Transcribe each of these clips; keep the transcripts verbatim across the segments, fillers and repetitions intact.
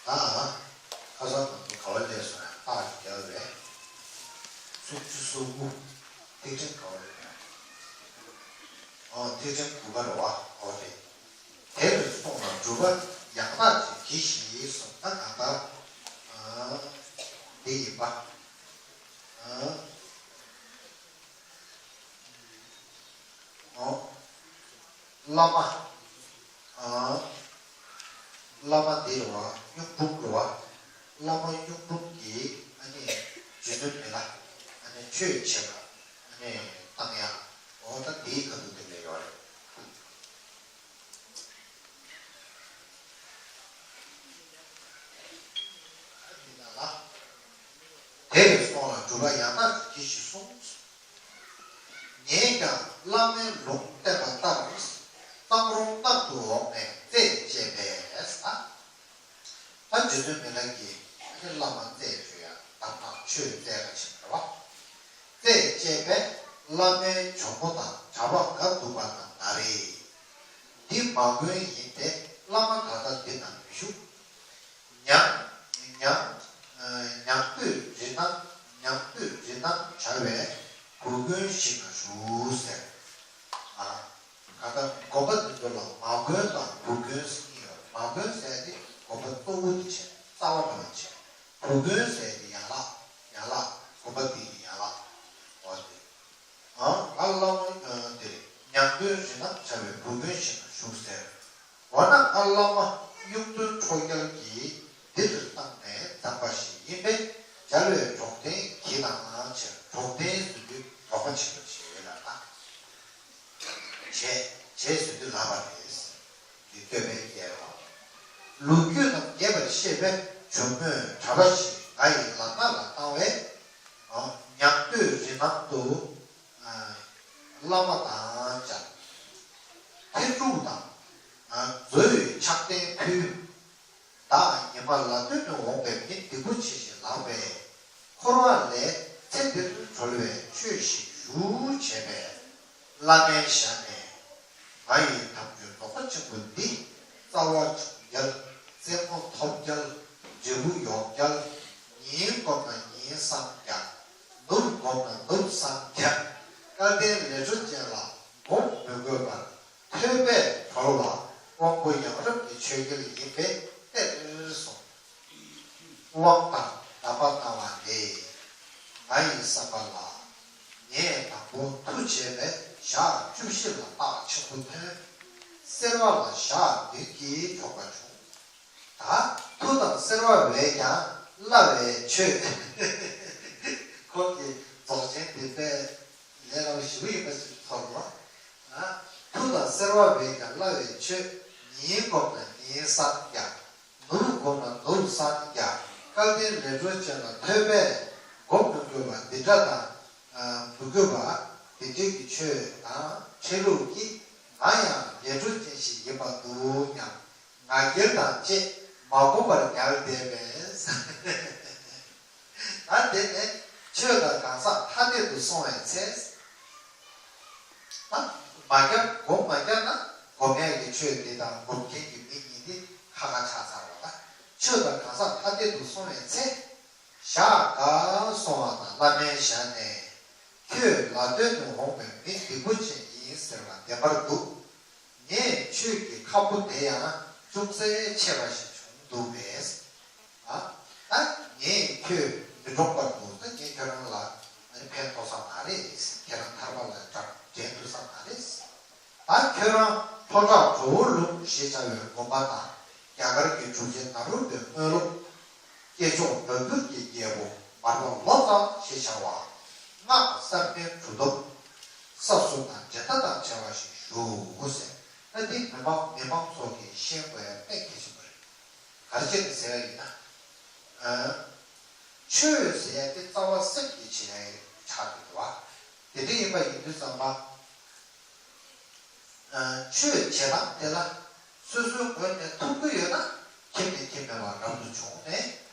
ད་ཁ་སང་ང་ཚོ་ག་བ་སླེབས་སོང་ཡང་རྟགས་ཀྱི་རྒྱབ་རེད། སུམ་ཅུ་སོ་དགུ། ཐིག་ཕྲེང་ག་བ་རེད། ཨོ་ཐིག་ཕྲེང་དགུ་པ་རེད་བ། ཨོ་རེད། དེ་ལས་སོང་ལ་སྒྲུབ་པ་ཡང་དག་ཅིག་གྱིས་ཤིག་གསུངས། ད་གང་ལྟར་ཨ་འདི་ཡིན་པ། ཨ་ཨོ། བླ་མ། ཨ། བླ་མ་དེ་རེད་བ། གཡུང་དྲུང་རེད་བ། བླ་མ་གཡུང་དྲུང་གིས་ཨ་ནི་རྗེ་བཙུན་མི་ལ་ཨ་ནི་ཆོས་བྱེད་པ་ཨ་ནི་བཏང་ཡག། འོ་ད་དེའི་ཁ་ཐུག་དེ་ལས་ཡོད་རེད། དེ་ལས་སོང་ལ་སྒྲུབ་པ་ཡང་དག་གིས་ཤིག་གསུངས། ངས་ཀྱང་བླ་མའི་ལུང་བསྟན་པ་ལྟར། གཙང་རོང་གནམ་དུ་འོངས་ནས་རྩད་བཅད་པས། ད་རྗེ་བཙུན་མི་ལ་གིས་ཨ་ནི་བླ་མ་རྩད་གཅོད་ཡ་གདམས་ངག་ཆོས་རྩད་ག་ཕྱིན་པ་རེད་བ། རྩད་བཅད་པས་བླ་མའི་ཇོ་མོ་དང་གྲྭ་པ་འགའ་འདུག་པ་རྣམས་ན་རེ། འདི་མ་དགོན་ཡིན་ཏེ་བླ་མ་ད་ལྟ་འདི་ན་མི་བཞུགས། ཉང་ཉང་ཉང་སྟོད་རི་ནང་ཉང་སྟོད་རི་ནང་བྱ་བའི་གུར་དགོན་ཞིག་ན་བཞུགས་ཟེར། ཨ། ག་ད་དགོན་པ་འདི་ཚོ་ལ་མ་དགོན་དང་གུར་དགོན་ཟེར་གྱི་ཡོད། མ་དགོན་ཟེར་དེ་དགོན་པ་གཙོ་བོ་དེ་བྱས། རྩ་བ་འདྲ་བ་བྱས། གུར་དགོན་ཟེར་དེ་ཡན་ལག་ཡན་ལག་དགོན་པ་འདི་ཡི་ཡན་ལག་འོ་དེ། ཨ་ང་བླ་མ་དེ་ཉང་སྟོད་རི་ནང་བྱ་བའི་གུར་དགོན་ཞིག་ན་བཞུགས་ཟེར། འོ་ན་ང་བླ་མ་གཡུང་སྟོན་ཁྲོ་རྒྱལ་གྱིས་འདིར་བཏང་ནས་བརྩམས་པ་ཞིག་ཡིན་པས་མཇལ་བའི་གྲོགས་དན་གྱིས་དང་ཟེར། གྲོགས་དན་ཟེར་དུས་རོགས་པ་བྱེད་པ་ཞིག་ཡོད་ལ། ད་བྱས་བྱས་ཟེར་དུས་ལབ་པ་རེད། འདི་བསྟོད་པའི་རྒྱལ་བ། ལོ་རྒྱུས་རྣམས་རྒྱས་པར་བཤད་པས་ཇོ་མོས་གྲྭ་པ་ཞིག་ང་ཡི་ལག་ན་ལ་བཏང་བས། ཉང་སྟོད་རི་ནང་དུ་བླ་མ་དང་བཅས། ཐེར་དྲུག་དང་། མཛོ་ཡི་ཕྱག་རྟེན་ཕུལ། བདག་ཉི་མ་ལ་སྟོད་ནས་འོངས་པའི་མི་སྡིག་པོ་ཆེ་ཞིག་ལགས་པས། འཁོར་བ་ལས་ཚེ་འདིར་གྲོལ་བའི་ཆོས་ཤིག་ཞུ་བྱས་པས། བླ་མའི་ཞལ་ནས། ང་ཡི་དམ་ཆོས་རྫོགས་པ་ཆེན་པོ་འདི། རྩ་བ་འཇུག་རྒྱལ། རྩེ་མོ་ཐོབ་རྒྱལ། འབྲས་བུ་ཡོང་རྒྱལ། ཉིན་བསྒོམས་ན་ཉིན་སངས་རྒྱ། ནུབ་བསྒོམས་ན་ནུབ་སངས་རྒྱ། སྐལ་ལྡན་ལས་འཕྲོ་ཅན་ལ་སྒོམ་མི་དགོས་པར། ཐོས་པས་གྲོལ་བ་དབང་པོ་ཡང་རབ་ཀྱི་ཆོས་རྒྱལ་ཡིན་པས་གཏེར་སོ། དབང་དང་བསྡམས་པ་གནང་བ་ལས། ང་ཡི་བསམ་པ་ལ། ངས་དང་པོ་མཐུ་བྱས་པས་ཞག་བཅུ་བཞི་ལ་རྟགས་ཆེན་པོ་ཐོན། སེར་བ་ལ་ཞག་བདུན་གྱིས་ཆོག་པ་བྱུང་། ད་མཐུ་དང་སེར་བ་བས་ཀྱང་སླ་བའི་ཆོས། ཁོང་གིས་རྫོགས་ཆེན་དེ་དཔེ་ལས་སླ་པོ་ཞེ་པོ་ཡིན་པ་ཞིག་ཚོར་བ། མཐུ་དང་སེར་བ་བས་ཀྱང་སླ་བའི་ཆོས། ཉིན་བསྒོམས་ན་ཉིན་སངས་རྒྱ། ནུབ་བསྒོམས་ན་ནུབ་སངས་རྒྱ། སྐལ་ལྡན་ལས་འཕྲོ་ཅན་ལ་ཐོས་པས་སྒོམ་མི་དགོས་པ་འདི་འདྲ་དང་། མི་དགོས་པ་འདི་འདྲའི་གི་ཆོས་དང་འཕྲད་ལུགས་ཀྱིས་ང་ཡང་ལས་འཕྲོ་ཅན་ཞིག་ཡིན་པར་འདུག་སྙམ། ང་རྒྱལ་དང་བཅས་མ་བསྒོམས་པར་ཉལ་བསྡད་པས། ད་དེ་ནས་ཆོས་དང་གང་ཟག་ཐ་དད་དུ་སོང་བའི་ཚེ། ད་མ་བརྒྱབ་སྒོམ་མ་བརྒྱབ་ན་སྒོམ་ཡག་གི་ཆོས་དེ་དང་སྒོམ་མཁན་གྱི་མི་གཉིས་དེ་ཁ་ཁ་ཆགས་ཚར་བ། ད་ཆོས་དང་གང་ཟག་ཐ་དད་དུ་སོང་བའི་ཚེ། ཞག་འགའ་སོང་བ་དང་བླ་མའི་ཞལ་ནས། ཁྱོད་ལ་སྟོད་ནས་འོངས་པའི་མི་སྡིག་པོ་ཅན་ཡིན་ཟེར་བ་བདེན་པར་འདུག་ངས་ཆོས་ཀྱི་ཁ་ཕོ་དེ་ཡང་ཅུང་ཟད་ཆེ་བ་ཞིག་བྱུང་འདུག་པས། ཨ། ད་ངས་ཁྱོད་མི་འགྲོགས་པར་འདུག་ད་ངས་ཁྱོད་རང་ལ་ཕན་ཐོགས་ས་མ་རེད། ཁྱེད་རང་ཐར་པ་ལ་འགྲོ་འདྲེན་ཐུབ་ས་མ་རེད། ད་ཁྱོད་རང་ལྷོ་བྲག་ཇོ་བོ་ལུང་ཞེས་བྱ་བའི་དགོན་པ་དང་རྒྱ་གར་གྱི་གྲུབ་ཆེན་ནཱ་རོ་པའི་དངོས་སློབ། སྐྱེས་མཆོག་སྒྲ་སྒྱུར་གྱི་རྒྱལ་པོ་མར་པ་ལོ་ཙཱ་ཞེས་བྱ་བ། སྔགས་གསར་པའི་གྲུབ་ཐོབ། ས་གསུམ་དང་འབྲེལ་ཟླ་དང་བྲལ་བ་ཞིག་ཞུ་ཟེར། ད་འདི་མི་མང་མི་མང་ཚོ་གིས་ཤེས་དགོས་ཡ་དཔེ་གལ་ཆེན་པོ་རེད། ག་རེ་བྱས་ནས་ཟེར་ཡ་ཡིན་ན། ཨ། ཆོས་ཟེར་ཡ་དེ་རྩ་བ་སེམས་ཀྱིས་བྱེད་ཡ་ཆགས་ཀྱི་འདུག་བ། དེ་འདྲ་ཡིན་པ་ཡིན་དུས་ཙམ་པ། ཆོས་བྱེད་སྟངས་དེ་ལ་སོ་སོའི་ངོས་ནས་ཐུབ་ཀྱི་ཡོད་ན་ཁྱིམ་ནས་ཁྱིམ་མེད་པར་རབ་ཏུ་བྱུང་ནས་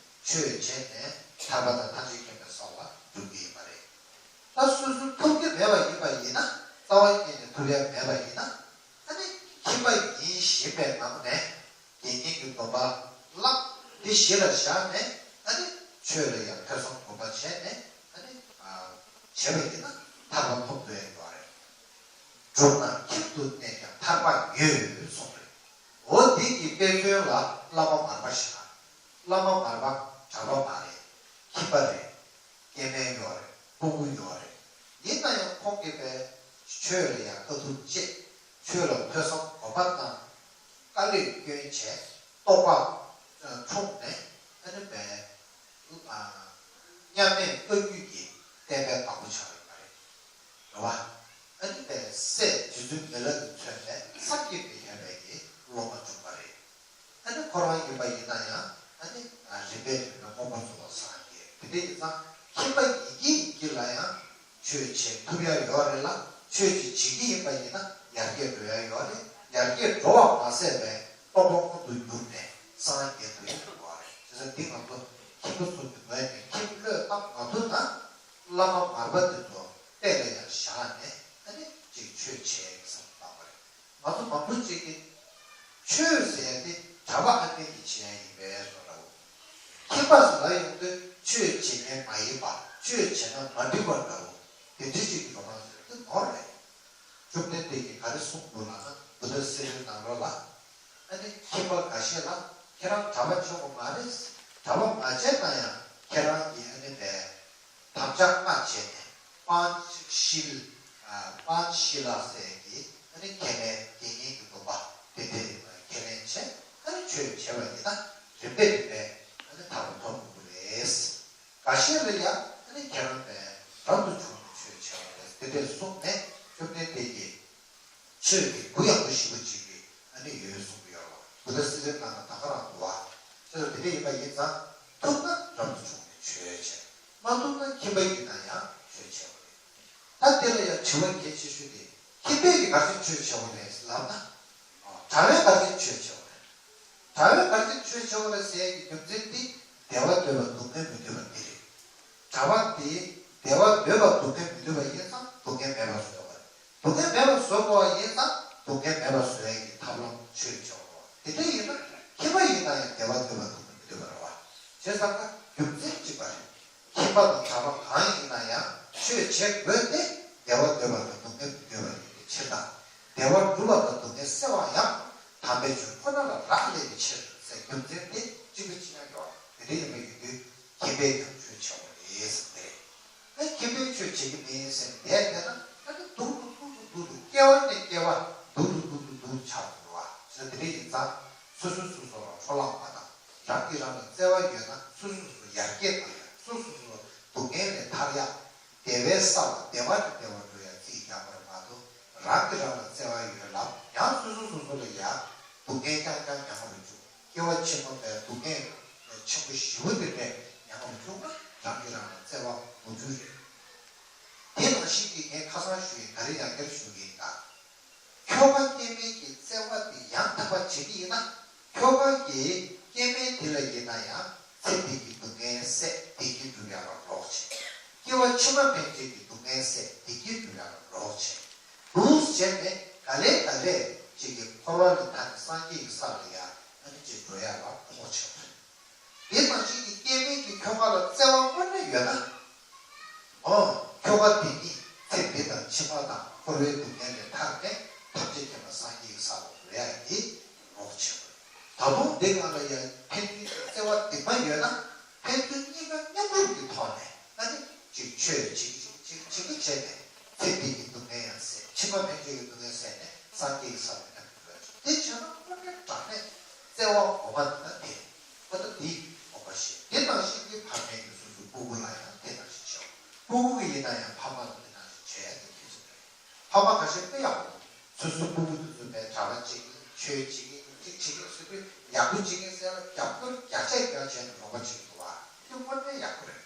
ཆོས་བྱས་ནས་ཐར་པ་དང་ཐམས་ཅད་མཁྱེན་པའི་ས་ལ་འགྲོ་གི་ཡིན་པ་རེད། ད་སོ་སོ་ཐུབ་ཀྱི་མེད་པ་ཡིན་པ་ཡིན་ན་རྩ་བ་ཉིད་ནས་ཐུབ་ཡ་མེད་པ་ཡིན་ན་ཨ་ནི་ཁྱིམ་པ་ཡིན་བཞིན་པའི་ངང་ནས་དགེ་བསྙེན་གྱི་སྡོམ་པ་བླངས་ དེ་གཞི་ལ་བཞག་ནས་ཨ་ནི་ཆོས་ལ་ཡང་ཐོས་བསམ་སྒོམ་པ་བྱས་ནས་ཨ་ནི་བྱས་པ་ཡིན་ན་ཐར་པ་ཐོབ་ཐུབ་ཡ་ཡོད་རེད། སྒྲུབ་ན་ཁྱིམ་དུ་གནས་ཀྱང་ཐར་པ་ཡོད་གསུངས་རེད། འོ་དེ་གི་དཔེ་མཚོན་ལ་བླ་མ་མར་པ་ཞིག་དང་། བླ་མ་མར་པ་གྲྭ་པ་མ་རེད། ཁྱིམ་པ་རེད། སྐྱེ་དམན་ཡོད་རེད། སྤུ་གུ་ཡོད་རེད། ཡིན་ན་ཡང་ཁོང་གིས་པའི་ཆོས་ལ་ཡང་དཀའ་ཐུབ་སྤྱད། ཆོས་ལ་ཐོས་བསམ་སྒོམ་པ་དང་། དཀའ་ལས་བསྐྱོན་བྱས། རྟོགས་པ་འཁྲུངས་ནས་ཨ་ནི་པའི་མཉམ་མེད་བཀའ་བརྒྱུད་ཀྱི་བསྟན་པའི་བདག་པོ་ཆགས་ཡོད་པ་རེད། རེད་བ། ཨ་ནི་པའི་སྲས་རྗེ་བཙུན་མི་ལ་གིས་མཚོན་པའི་བསམ་གྱིས་མི་ཁྱབ་པའི་གི་སློབ་མ་བྱུང་བ་རེད། ཨ་ནི་ཁོ་རང་ཡིན་པ་ཡིན་ན་ཡང་ཨ་ནི་རིམ་པས་རིམ་པས་མངོན་པར་རྫོགས་པར་སངས་རྒྱས། དེ་འདྲ་ཡིན་ཙང་ཁྱིམ་པ་ཡིན་གྱི་ཡིན་གྱི་ལ་ཡང་ཆོས་བྱེད་ཐུབ་ཡ་ཡོད་རེད་ལ། ཆོས་ཅིག་བྱེད་ཀྱི་ཡིན་པ་ཡིན་ན་ཡར་རྒྱས་འགྲོ་ཡ་ཡོད་རེད། ཡར་རྒྱས་འགྲོ་བ་མ་ཟད་པའི་རྟོགས་པ་མངོན་དུ་གྱུར་ནས་སངས་རྒྱས་ཐུབ་ཡ་ཡོད་རེད། བྱས་ཙང་འདི་ང་ཚོ་ཁྱིམ་པ་ཚོ་གི་ངོས་ནས་ཁྱིམ་བློས་བཏང་མ་ཐུབ་ན་བླ་མ་མར་པ་འདི་ཚོ་ལྟས་ལ་ཡང་བཞག་ནས་ཨ་ནི་ཅིག་ཆོས་བྱེད་བསམ་བཏང་བ་རེད། ང་ཚོ་མང་པོ་ཅིག་གིས་ཆོས་ཟེར་ཡ་དེ་གྲྭ་པ་ཨ་ནེ་གིས་བྱེད་ཡ་ཡིན་པས་སོ་ལབ། ཁྱིམ་པ་ཟེར་ལ་ཡོང་དུས་ཆོས་བྱེད་མཁན་མ་ཡིན་པ། ཆོས་བྱས་ན་མ་འགྲིག་པ་འདྲ་བོ་དེ་འདྲ་ཅིག་གི་ལོ་མང་ཟེར་དེ་ནོར་རེད། བཅོམ་ལྡན་འདས་ཀྱིས་ག་རེ་གསུངས་འདུག་ལབ་ན། བུདྡྷ་སི་ཏཱའི་ནང་ལོགས་ལ་ཨ་ནི་ཁྱིམ་པ་འགའ་ཤས་ལ་ཁྱེད་རང་གྲྭ་པ་ཆོག་གི་མ་རེད། གྲྭ་པ་མ་བྱས་ན་ཡང་ཁྱེད་རང་གིས་ཨ་ནི་བས། དམ་བཅའ་ལྔ་བྱས་ནས་པཱན་ཤི་ལ། པཱན་ཤི་ལ་ཟེར་གྱི་ཨ་ནི་ཁས་ལེན་དགེ་བསྙེན་གྱི་སྡོམ་པ་དེ་འདྲ་ཁས་ལེན་བྱས་ཨ་ནི་ཆོས་བྱས་པ་ཡིན་ན་རིམ་པས་རིམ་པས་ཨ་ནི་ཐར་པ་ཐོབ་ཐུབ་ཀྱི་རེད། འགའ་ཤས་ལ་ཡང་ཨ་ནི་ཁྱེད་རང་པས་རབ་ཏུ་བྱུང་ནས་ཆོས་བྱས་པ་རེད། དེ་འདྲས་གསུངས་ནས་བཅོམ་ལྡན་འདས་ཀྱིས། ཆོས་ཀྱི་གུ་ཡངས་པོ་ཞེ་པོ་ཅིག་གི་ཨ་ནི་ཡོད་གསུངས་ཀྱི་ཡོད་རེད་བ། བུདྡྷ་སི་ཏཱའི་ནང་ལ་ད་ག་རང་འདུག་བ། ཅེས་དེ་འདྲ་ཡིན་པ་ཡིན་ཙང་ཐུབ་ན་རབ་ཏུ་བྱུང་ནས་ཆོས་བྱས། མ་ཐུབ་ན་ཁྱིམ་པ་ཡིན་ན་ཡང་ཆོས་བྱས་པ་རེད། ད་དེ་ལ་ཡང་དྲི་བ་གལ་ཆེ་ཤོས་དེ་ཁྱིམ་པས་ཀྱིས་ག་ཚོད་ཆོས་བྱས་པ་རེད་ལབ་ན། གྲྭ་པས་ག་ཚོད་ཆོས་བྱས་པ་རེད། གྲྭ་པས་ག་ཚོད་ཆོས་བྱས་པ་རེད་ཟེར་ཡག་གི་རྒྱུ་མཚན་དེ་བདེ་བ་འདོད་པ་སྡུག་བསྔལ་མི་འདོད་པ་དེ་རེད། གྲྭ་པ་དེ་བདེ་བ་འདོད་པ་སྡུག་བསྔལ་མི་འདོད་པ་ཡིན་ཙང་སྡུག་བསྔལ་མེད་པར་བཟོ་དགོས། སྡུག་བསྔལ་མེད་པར་བཟོ་དགོས་པ་ཡིན་ཙང་སྡུག་བསྔལ་མེད་པར་བཟོ་ཡག་གི་ཐབས་ལམ་ཆོས་བྱེད་དགོས། དེ་འདྲ་ཡིན་ན་ཁྱིམ་པ་ཡིན་ན་ཡང་བདེ་བ་འདོད་པ་སྡུག་བསྔལ་མི་འདོད་པ་རེད་བ། བྱས་ཙང་ཀ་རྒྱུ་མཚན་གཅིག་པ་རེད། ཁྱིམ་པ་དང་གྲྭ་པ་གང་ཡིན་ན་ཡང་ཆོས་བྱེད་དགོས་ཏེ་བདེ་བ་འདོད་པ་དང་སྡུག་བསྔལ་མི་འདོད་པ་ཡིན་པའི་ཕྱིར་དང་། བདེ་བ་སྒྲུབ་པ་དང་སྡུག་བསྔལ་སེལ་བ་ཡང་དམ་པའི་ཆོས་ཁོ་ན་ལ་རག་ལས་པའི་ཕྱིར་ཟེར་རྒྱུ་མཚན་དེ་གཅིག་པ་གཅིག་རྐྱང་ཡོད། དེ་འདྲ་ཡིན་པ་ཡིན་དུས་ཁྱིམ་པས་ཀྱང་ཆོས་བྱེད་དགོས་རེད་ཟེར་དེ་རེད། ཨ་ཁྱིམ་པས་ཆོས་བྱེད་ཀྱི་མིན་ཟེར་བསྡད་བསྡད་ན་ཨ་ནི་སྡུག་ཏུ་སྡུག་ཏུ་སྡུག་ཏུ་སྐྱེ་བ་ནས་སྐྱེ་བ་སྡུག་ཏུ་སྡུག་ཏུ་སྡུག་ཏུ་ཆགས་འགྲོ་བ་ཟེར་དེ་འདྲ་ཡིན་ཙང་སོ་སོས་སོ་སོ་ལ་འཕྲོ་བརླག་པ་དང་། རང་གིས་རང་ལ་བརྩེ་བ་ཡོད་ན་སོ་སོ་སོ་སོ་ཡར་རྒྱས་བཏང་ཡག་སོ་སོ་སོ་སོ་སྡུག་བསྔལ་ལས་ཐར་ཡག་བདེ་བའི་ས་ལ་བདེ་བ་ནས་བདེ་བར་འགྲོ་ཡག་རྩིས་རྒྱག་པ་རེད་མ་གཏོགས། རང་གིས་རང་ལ་བརྩེ་བ་ཡོད་ལབ་ཡང་སོ་སོ་སོ་སོ་ལ་ཡ་སྡུག་བསྔལ་རྐྱང་རྐྱང་མྱངས་པ་རེད་བྱུང་། སྐྱེ་བ་ཕྱི་མ་པའི་སྡུག་བསྔལ་ཆེན་པོ་ཞེ་པོ་དེ་འདྲས་མྱངས་པ་རེད་བྱུང་ན་རང་གིས་རང་ལ་བརྩེ་བ་མ་བྱུང་རེད། དེ་ནང་བཞིན་གྱི་ངས་ཁ་སང་ཞུ་ཡིན་ག་རེ་ཡང་བསྐྱར་ཞུ་གི་ཡིན་ད། ཁྱོ་ག་སྐྱེ་དམན་གྱི་བརྩེ་བ་དེ་ཡང་དག་པ་བྱེད་ཀྱི་ཡིན་ན། ཁྱོ་ག་གིས་སྐྱེ་དམན་དེ་ལ་ཡིན་ན་ཡང་ཚེ་འདི་གི་སྡུག་བསྔལ་སེལ་བདེ་སྐྱིད་འགྲུབ་ཡག་ལ་རོགས་བྱེད། སྐྱེ་བ་ཕྱི་མ་ཕན་ཆད་ཀྱི་སྡུག་བསྔལ་སེལ་བདེ་སྐྱིད་འགྲུབ་ཡག་ལ་རོགས་བྱེད། འདུག་བྱས་ནས་ག་ལེ་ག་ལེ་ཅིག་གི་འཁོར་བ་ལས་ཐར་ནས་སངས་རྒྱས་ཀྱི་ས་ལ་ཡང་ཨ་ནི་ཅིག་འགྲོ་ཡག་ལ་ཕོག་བྱེད་པ་རེད། དེ་ནང་བཞིན་གྱི་སྐྱེ་དམན་གྱི་ཁྱོ་ག་ལ་བརྩེ་བ་དངོས་གནས་ཡོད་ན། ཨོ། ཁྱོ་ག་དེ་ཉིད་ཚེ་འདི་དང་ཕྱི་མ་དང་འཁོར་བའི་སྡུག་བསྔལ་ལས་ཐར་ནས་ཐམས་ཅད་མཁྱེན་པ་སངས་རྒྱས་ཀྱི་ས་ལ་འགྲོ་ཡག་གི་རོགས་བྱེད་དགོས། ད་དུང་འདི་སྒང་ལ་ཡང་ཕན་ཚུན་གྱི་བརྩེ་བ་གཏིང་མ་ཡོད་ན་ཕན་ཚུན་གཉིས་ཀ་མཉམ་རུབ་ཀྱི་ཐོག་ནས་ཨ་ནི་ཅིག་ཆོས་ཅིག་ཅིག་ཅིག་ཅིག་བྱས་ནས་ཚེ་འདི་གི་སྡུག་བསྔལ་ཡང་སེལ་ཕྱི་མ་ཕན་ཆད་ཀྱི་སྡུག་བསྔལ་སེལ་ནས་སངས་རྒྱས་ཀྱི་ས་ལ་མཉམ་དུ་འགྲོ་ཡག་བྱེད། དེ་བྱས་ན་དངོས་གནས་དྲང་གནས་བརྩེ་བ་ངོ་མ་འདི་ལ་དེ། ཨ་ད་འདི་དགོངས་པ་བཞེས། དེ་ནང་བཞིན་གྱི་ཕ་མས་ཀྱི་སོ་སོའི་སྤུ་གུ་ལ་ཡང་དེ་ནང་བཞིན་བྱའོ། སྤུ་གུ་གི་ཡིན་ན་ཡང་ཕ་མ་ལ་དེ་ནང་བཞིན་བྱས་ཏེ་ཁྱེད་ཚོ་རེད། ཕ་མ་ཁ་ཤས་དཔེ་ཡག་པོ། སོ་སོའི་སྤུ་གུ་དེ་ཚོ་བས་གྲྭ་པ་བྱེད་ཀྱི་ཡིན་ཆོས་བྱེད་ཀྱི་ཡིན་གཅིག་བྱེད་ཀྱི་ཡིན་ཟེར་དུས་ཡག་པོ་བྱེད་ཀྱི་ཡིན་ཟེར་ལ་རྒྱབ་སྐྱོར་རྒྱ་ཆེ་རྒྱ་ཆེ་ནས་རོགས་པ་བྱེད་ཀྱི་འདུག་བ། དེ་དངོས་གནས་ཡག་པོ་རེད།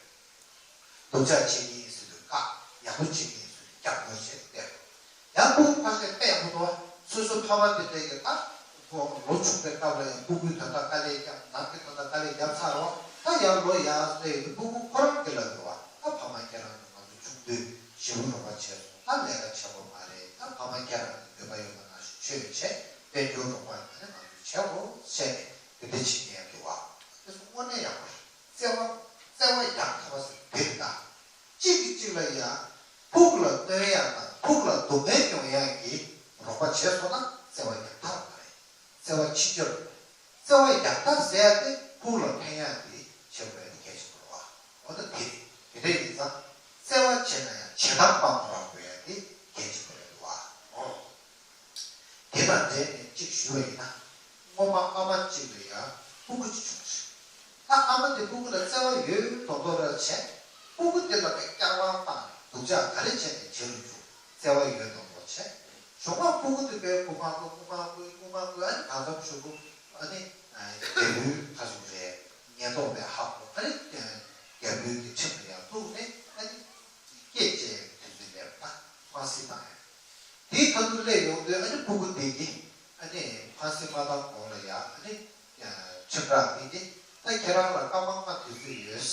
སྡུག་ཅག་བྱེད་ཀྱི་ཡིན་ཟེར་དུས་བཀག་ཡག་པོ་བྱེད་ཀྱི་ཡིན་ཟེར་དུས་རྒྱབ་སྐྱོར་བྱས་ཏེ་བསྡད་དགོས། ཡང་སྤུ་གུ་ཁ་ཤས་དཔེ་ཡག་པོ་འདུག་བ། སོ་སོ་ཕ་མ་དེ་འདྲས་ཀྱི་ད་ཁོ་ལོ་ཆུང་པའི་སྐབས་ལ་ཡང་སྤུ་གུའི་དོན་དག་དཀའ་ལས་བརྒྱབ་ནང་གི་དོན་དག་དཀའ་ལས་བརྒྱབ་ཚར་རོ། ད་ཡར་ལོ་ཡར་སླེབས་ཡོང་དུས་སྤུ་གུ་ཁོ་རང་གི་ལ་འདུག་བ། ད་ཕ་མ་ཁྱེད་རང་ཚོ་ང་ཚོ་ཆུང་དུས་ཞེ་པོ་རོགས་པ་བྱས་སོང་། ད་ལས་ཀ་བྱེད་དགོས་མ་རེད། ད་ཕ་མ་ཁྱེད་རང་ཚོ་འདོད་པ་ཡོད་པ་ནང་བཞིན་ཆོས་བྱས་དཔལ་འབྱོར་རོགས་པ་ཡིན་ན་ང་ཚོ་བྱེད་དགོས་བཤད་ནས་དེ་འདྲ་བྱེད་མཁན་འདུག་བ། དེ་ཚོ་ སྡུག་བསྔལ་མྱོང་ཡག་གི་རོགས་པ་བྱས་སོང་ན་བརྩེ་བ་ཡང་དག་པ་རེད། བརྩེ་བ་ཕྱིན་ཆད་རེད། བརྩེ་བ་ཡང་དག་ཟེར་ཡག་དེ་ཕུགས་ལ་འཕེན་ཡག་དེ་བྱེད་དགོས་ཡག་དེ་གལ་ཆེན་པོ་རེད་བ། འོ་ན་དེ་རེད། དེ་འདྲ་ཡིན་ཙང་བརྩེ་བ་བྱས་ན་ཡང་བྱེད་སྟངས་སྤང་བ་དགོས་ཡག་དེ་གལ་ཆེན་པོ་རེད་བ། འོ། དེ་དང་འབྲེལ་ནས་གཅིག་ཞུ་བ་ཡིན་ན། སྔོན་མ་ཨ་མ་གཅིག་ལ་ཡ་སྤུ་གུ་གཅིག་བྱུང་ཞིང་། ད་ཨ་མ་དེ་སྤུ་གུ་ལ་བརྩེ་བ་ཡོད་མདོག་མདོག་རེ་བྱས། སྤུ་གུ་དེ་ལ་ད་སྐྱག་པ་བཏང་ནས་སྡུག་ཅག་ག་རེ་བྱས་ནས་བྱེད་རུ་བཅུག་བརྩེ་བ་ཡོད་མདོག་མདོག་བྱས། གཞུག་མ་སྤུ་གུ་དེ་པའི་སྐུ་མ་སྐུ་སྐུ་མ་སྐུ་སྐུ་མ་སྐུ་ཨ་ནི་གང་འཚམ་ཞུ་སྐུ་ཨ་ནི་རྒྱལ་པོའི་ཁ་ཆུང་རེད། ཉེན་རྟོག་པས་ཧ་གོ་ཨ་ནི་རྒྱལ་པོའི་གི་ཁྲིམས་ལ་ཡང་གཏུགས་ནས་ཨ་ནི་སྐད་ཆ་དེ་ཚོ་ལས་ད་མ་སྲིད་བཏང་ཡ། དེའི་ཁ་ཐུག་སླེབས་ཡོང་དུས་ཨ་ནི་སྤུ་གུ་དེ་གིས་ཨ་ནི་ཕ་སྲིད་མ་བཏང་གོང་ལ་ཡ་ཨ་ནི་ཁྲིམས་ར་དེ་གིས་ད་ཁྱེད་རང་ལ་སྐར་མ་ལྔ་དུས་ཚོད་ཡོད།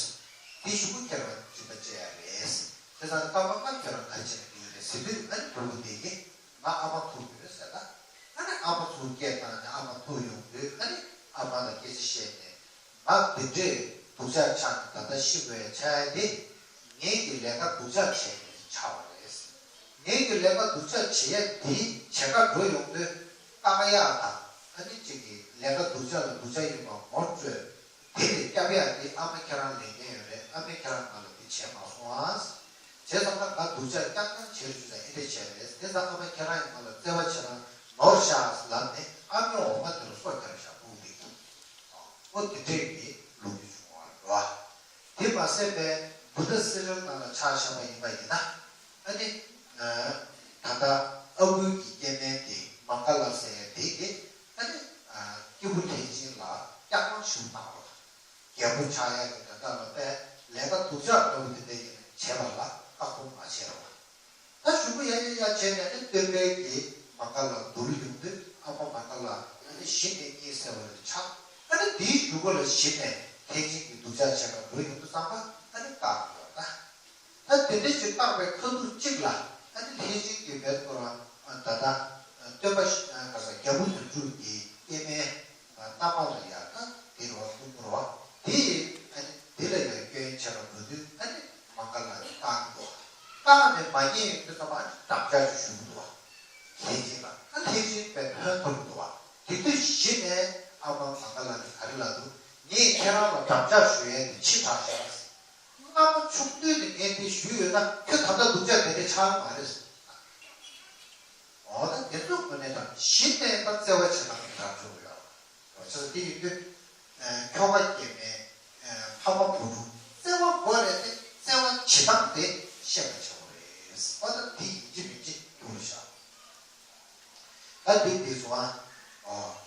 དེའི་གཞུག་གུ་ཁྱེད་རང་སྤྱི་པ་བཅད་ཡ་རེད། དེ་ཙང་སྐར་མ་ལྔ་ཁྱེད་རང་ག་རེ་བྱས་ནས་ཡོད་རེད་ཟེར་དུས་ཨ་ནི་སྤུ་གུ་དེ་གིས་ང་ཨ་མ་ཐུག་ཡོད་ཟེར་ད། ཨ་ནི་ཨ་མ་ཚུར་སྐད་བཏང་ནས་ཨ་མ་ཐུག་ཡོང་དུས་ཨ་ནི་ཨ་མ་ལ་སྐད་ཆ་བཤད་ནས། ང་འདི་འདྲས་སྡུག་ཅག་ཆགས་ནས་ད་ལྟ་ཤི་དགོས་ཡ་ཆགས་ཡ་དེ། ངེད་ཀྱི་ལས་ཀ་སྡུག་ཅག་བྱས་ནས་ཆགས་པ་རེད། ངེད་ཀྱི་ལས་ཀ་སྡུག་ཅག་བྱེད་ཡ་དེ་བྱེད་ག་འགྲོ་ཡོང་དུས་བཀག་ཡག་དང་ཨ་ནི་གཅིག་གི་ལས་ཀ་སྡུག་ཅག་ལ་སྡུག་ཅག་ཡིན་པ་ངོ་སྤྲོད། དེ་ལས་སྐྱབས་ཡག་དེ་ཨ་མ་ཁྱེད་རང་ལས་འགན་ཡོད་རེད། ཨ་མས་ཁྱེད་རང་ང་ལ་དེ་བྱས་མ་སོང་ཨ། བྱས་ཙང་ང་སྡུག་ཅག་རྐྱང་རྐྱང་བྱེད་རྒྱུ་ལ་ཨེ་འདྲས་བྱས་རེད། དེ་ཙང་ཨ་མ་ཁྱེད་རང་ཡང་ང་ལ་བརྩེ་བ་བྱེད་རང་ནོར་ཤག་ལབ་ནས་ཨ་མའི་འོ་མ་དེ་ལ་སོ་བརྒྱབ་བཞག་སྤུ་གུ་དེ་གིས། ཨོ་དེ་འདྲས་ཀྱི་ལོ་རྒྱུས་བྱུང་བ་རེད་བ། དེ་མ་ཟད་པའི་བུདྡྷ་སི་རལ་ནང་ལ་ཆ་བཞག་པ་ཡིན་པ་ཡིན་ན། ཨ་ནི། ད་ལྟ་ཨ་ཁུ་གི་སྐྱེ་དམན་དེ་མང་ག་ལ་ཟེར་ཡ་དེ་གི་ཨ་ནི། སྐྱེས་བུ་ལྷས་བྱིན་ལ་སྐྱག་པ་ཞུ་བཏང་བ། རྒྱལ་པོ་ཆགས་ཡག་གི་དོན་དག་ལ་དཔེ་ལས་ཀ་སྡུག་ཅག་ལྟ་བུ་དེ་འདྲ་ཡིན་ན་བྱས་པ་ལ་བཀག་སྡོམ་མ་བྱས་རོགས། ད་གཞུག་གུ་ཡ་ཡ་ཡ་བྱས་ནས་ནི་སྟོན་པའི་གི་མ་ག་ལ་འདུལ་ཡོང་དུས་ཨ་མ་མ་ག་ལ་ཨ་ནི་གཞི་ནས་གཉིད་སད་པ་རེ་ཆགས། ཨ་ནི་དེའི་གཞུག་གུ་ལ་གཞི་ནས་ལྷས་བྱིན་གྱི་སྡུག་ཅག་བྱས་པ་འགྲོ་ཡོང་དུས་ཙམ་པ་ཨ་ནི་བཀག་ཡོང་ད། ད་དེ་འདྲ་ཞིག་བཀག་པའི་ཁ་ཐུག་གཅིག་ལ་ཨ་ནི་ལྷས་བྱིན་གྱི་བེད་སྐོར་ད་ལྟ་སྟོན་པ་ག་ས་རྒྱལ་པོ་དོན་གྲུབ་ཀྱི་སྐྱེ་དམན། རྣམ་པ་ལ་ཡང་ད་དེ་རུ་བ་གསུང་རུ་བ་དེ་ཡིས་ཨ་ནི་དེ་ལ་ཡང་སྐྱོན་བྱས་པ་འགྲོ་དུས་ཨ་ནི་མ་ག་ལ་བཏང་གི་འདུག་བཏང་ནས་མ་ཉན་ཡོང་དུས་ཙམ་པ་ཨ་ནི་འགྲམ་ལྕག་ཅིག་གཞུ་གི་འདུག་བ། ལྷས་བྱིན་ལ་ཨ་ལྷས་བྱིན་པའི་ཕན་ཐོགས་འདུག་བ། དེ་དུས་གཞི་ནས་ཨ་མ་མ་ག་ལ་ནི་ག་རེ་ལབ་འདུག་ངས་ཁྱེད་རང་ལ་འགྲམ་ལྕག་གཞུ་ཡས་དེ་ཕྱི་དྲགས་ཤག་སྔ་མོ་ཆུང་དུས་ནས་ངས་དེ་ཞུས་ཡོད་ན་ཁྱོད་ད་ལྟ་སྡུག་ཅག་དེ་འདྲ་ཆགས་མ་རེད། འོ་ན་དེ་ཚོ་དངོས་གནས་དྲང་གཞི་ནས་ད་བརྩེ་བ་བྱེད་སྟངས་དེ་དྲང་ཆོག་གི་ཡོད། བྱས་ཙང་དེ་ཡིན་དུས་ཁྱོ་ག་སྐྱེ་དམན་ཕ་མ་བུ་ཕྲུག་བརྩེ་བ་དགོས་རེད་དེ་བརྩེ་བ་བྱེད་སྟངས་དེ་ཤེས་པ་བྱེད་དགོས་རེད། འོ་ན་དེ་ཡིན་གཅིག་མིན་གཅིག་ཐུག་རེད་ཤག་ད་འདི་འདི་སོང་ཨ།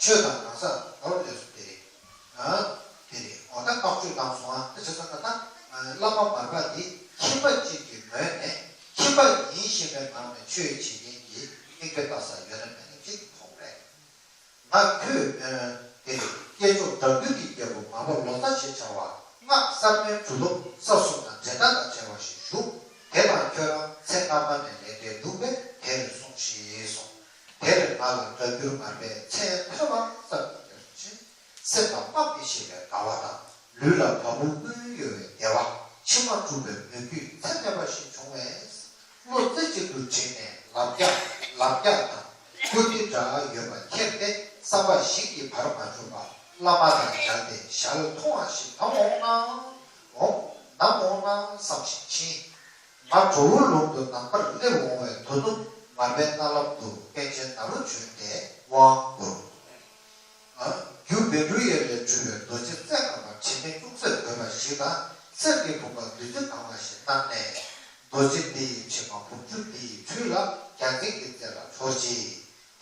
ཆོས་དང་གང་ཟག་ནོར་ལས་སུ་དེ་རེད། ཨ། དེ་རེད། འོ་ད་བཀའ་ཆོས་དང་སོང་ཨ། ད་བྱས་ཙང་ད་ལྟ་བླ་མ་མར་པ་འདི་ཁྱིམ་པ་གཅིག་གི་ངོས་ནས་ཁྱིམ་པ་ཡིན་ཞེས་པའི་ངང་ནས་ཆོས་བྱེད་མཁན་གྱི་མིག་དཔེ་ལྟ་ས་ཡོད་ན་མེད་ན་གཅིག་མཐོང་རེད། ང་ཁྱོད་དེ་རེད། སྐྱེས་མཆོག་དགྲ་འདུལ་གྱི་རྒྱལ་པོ་མར་པ་ལོ་ཙཱ་ཞེས་བྱ་བ་སྔགས་གསར་མའི་གྲུབ་ཐོབ་ས་གསུམ་དང་འགྲན་ཟླ་དང་བྲལ་བ་ཞིག་བཞུགས། དེ་དང་ཁྱོད་རང་ཚེ་སྔ་མ་ནས་ལས་འབྲས་འདུག་པས་དེར་སོང་ཞེས་གསུངས། དེར་ང་ལ་སྒྲ་སྒྱུར་མར་པས་མཚན་ཐོས་པ་ཙམ་གྱིས་ཁྱེར་སོང་ཞེས། སེམས་ལ་སྨྲ་མི་ཤེས་པའི་དགའ་བ་དང་། ལུས་ལ་བ་སྤུ་ཀུན་གཡོ་བའི་བདེ་བ། མཆི་མ་འཁྲུགས་པའི་མོས་གུས་ཚད་མེད་པ་ཞིག་བྱུང་བས། བློ་རྩེ་གཅིག་ཏུ་དྲིལ་ནས་ལབ་རྒྱག་ལབ་རྒྱག་དང་ཀུར་སྟི་འདྲ་ཡོད་པ་ཁྱེར་ཏེ་བསམ་པ་ཞིག་གིས་བར་མ་ཆོད་པར་བླ་མ་དང་མཇལ་ཏེ་ཞལ་མཐོང་བ་ཞིག་ནམ་འོང་ན། འོང་ནམ་འོང་ན་བསམ་ཞིང་ཕྱིན། ང་གྲོ་བོའི་ལུང་དུ་ནངས་པར་སླེབས་འོང་བའི་དོ་ནུབ་མར་པའི་མནལ་ལམ་དུ་པཎ་ཆེན་ནཱ་རོ་བྱོན་ཏེ་དབང་བསྐུར། རྒྱུ་བཻ་ཌཱུརྱ་ལས་གྲུབ་པའི་རྡོ་རྗེ་རྩེ་ལྔ་པ་དྲི་མེད་ཅུང་ཟད་བགོས་པ་ཞིག་དང་གསེར་གྱི་བུམ་པ་བདུད་རྩི་གང་བ་ཞིག་གནང་ནས། རྡོ་རྗེ་འདི་ཡི་དྲི་མ་བུམ་ཆུ་འདི་ཡི་ཁྲུས་ལ་རྒྱལ་མཚན་གྱི་རྩེ་ལ་འཆོར་ཅིག་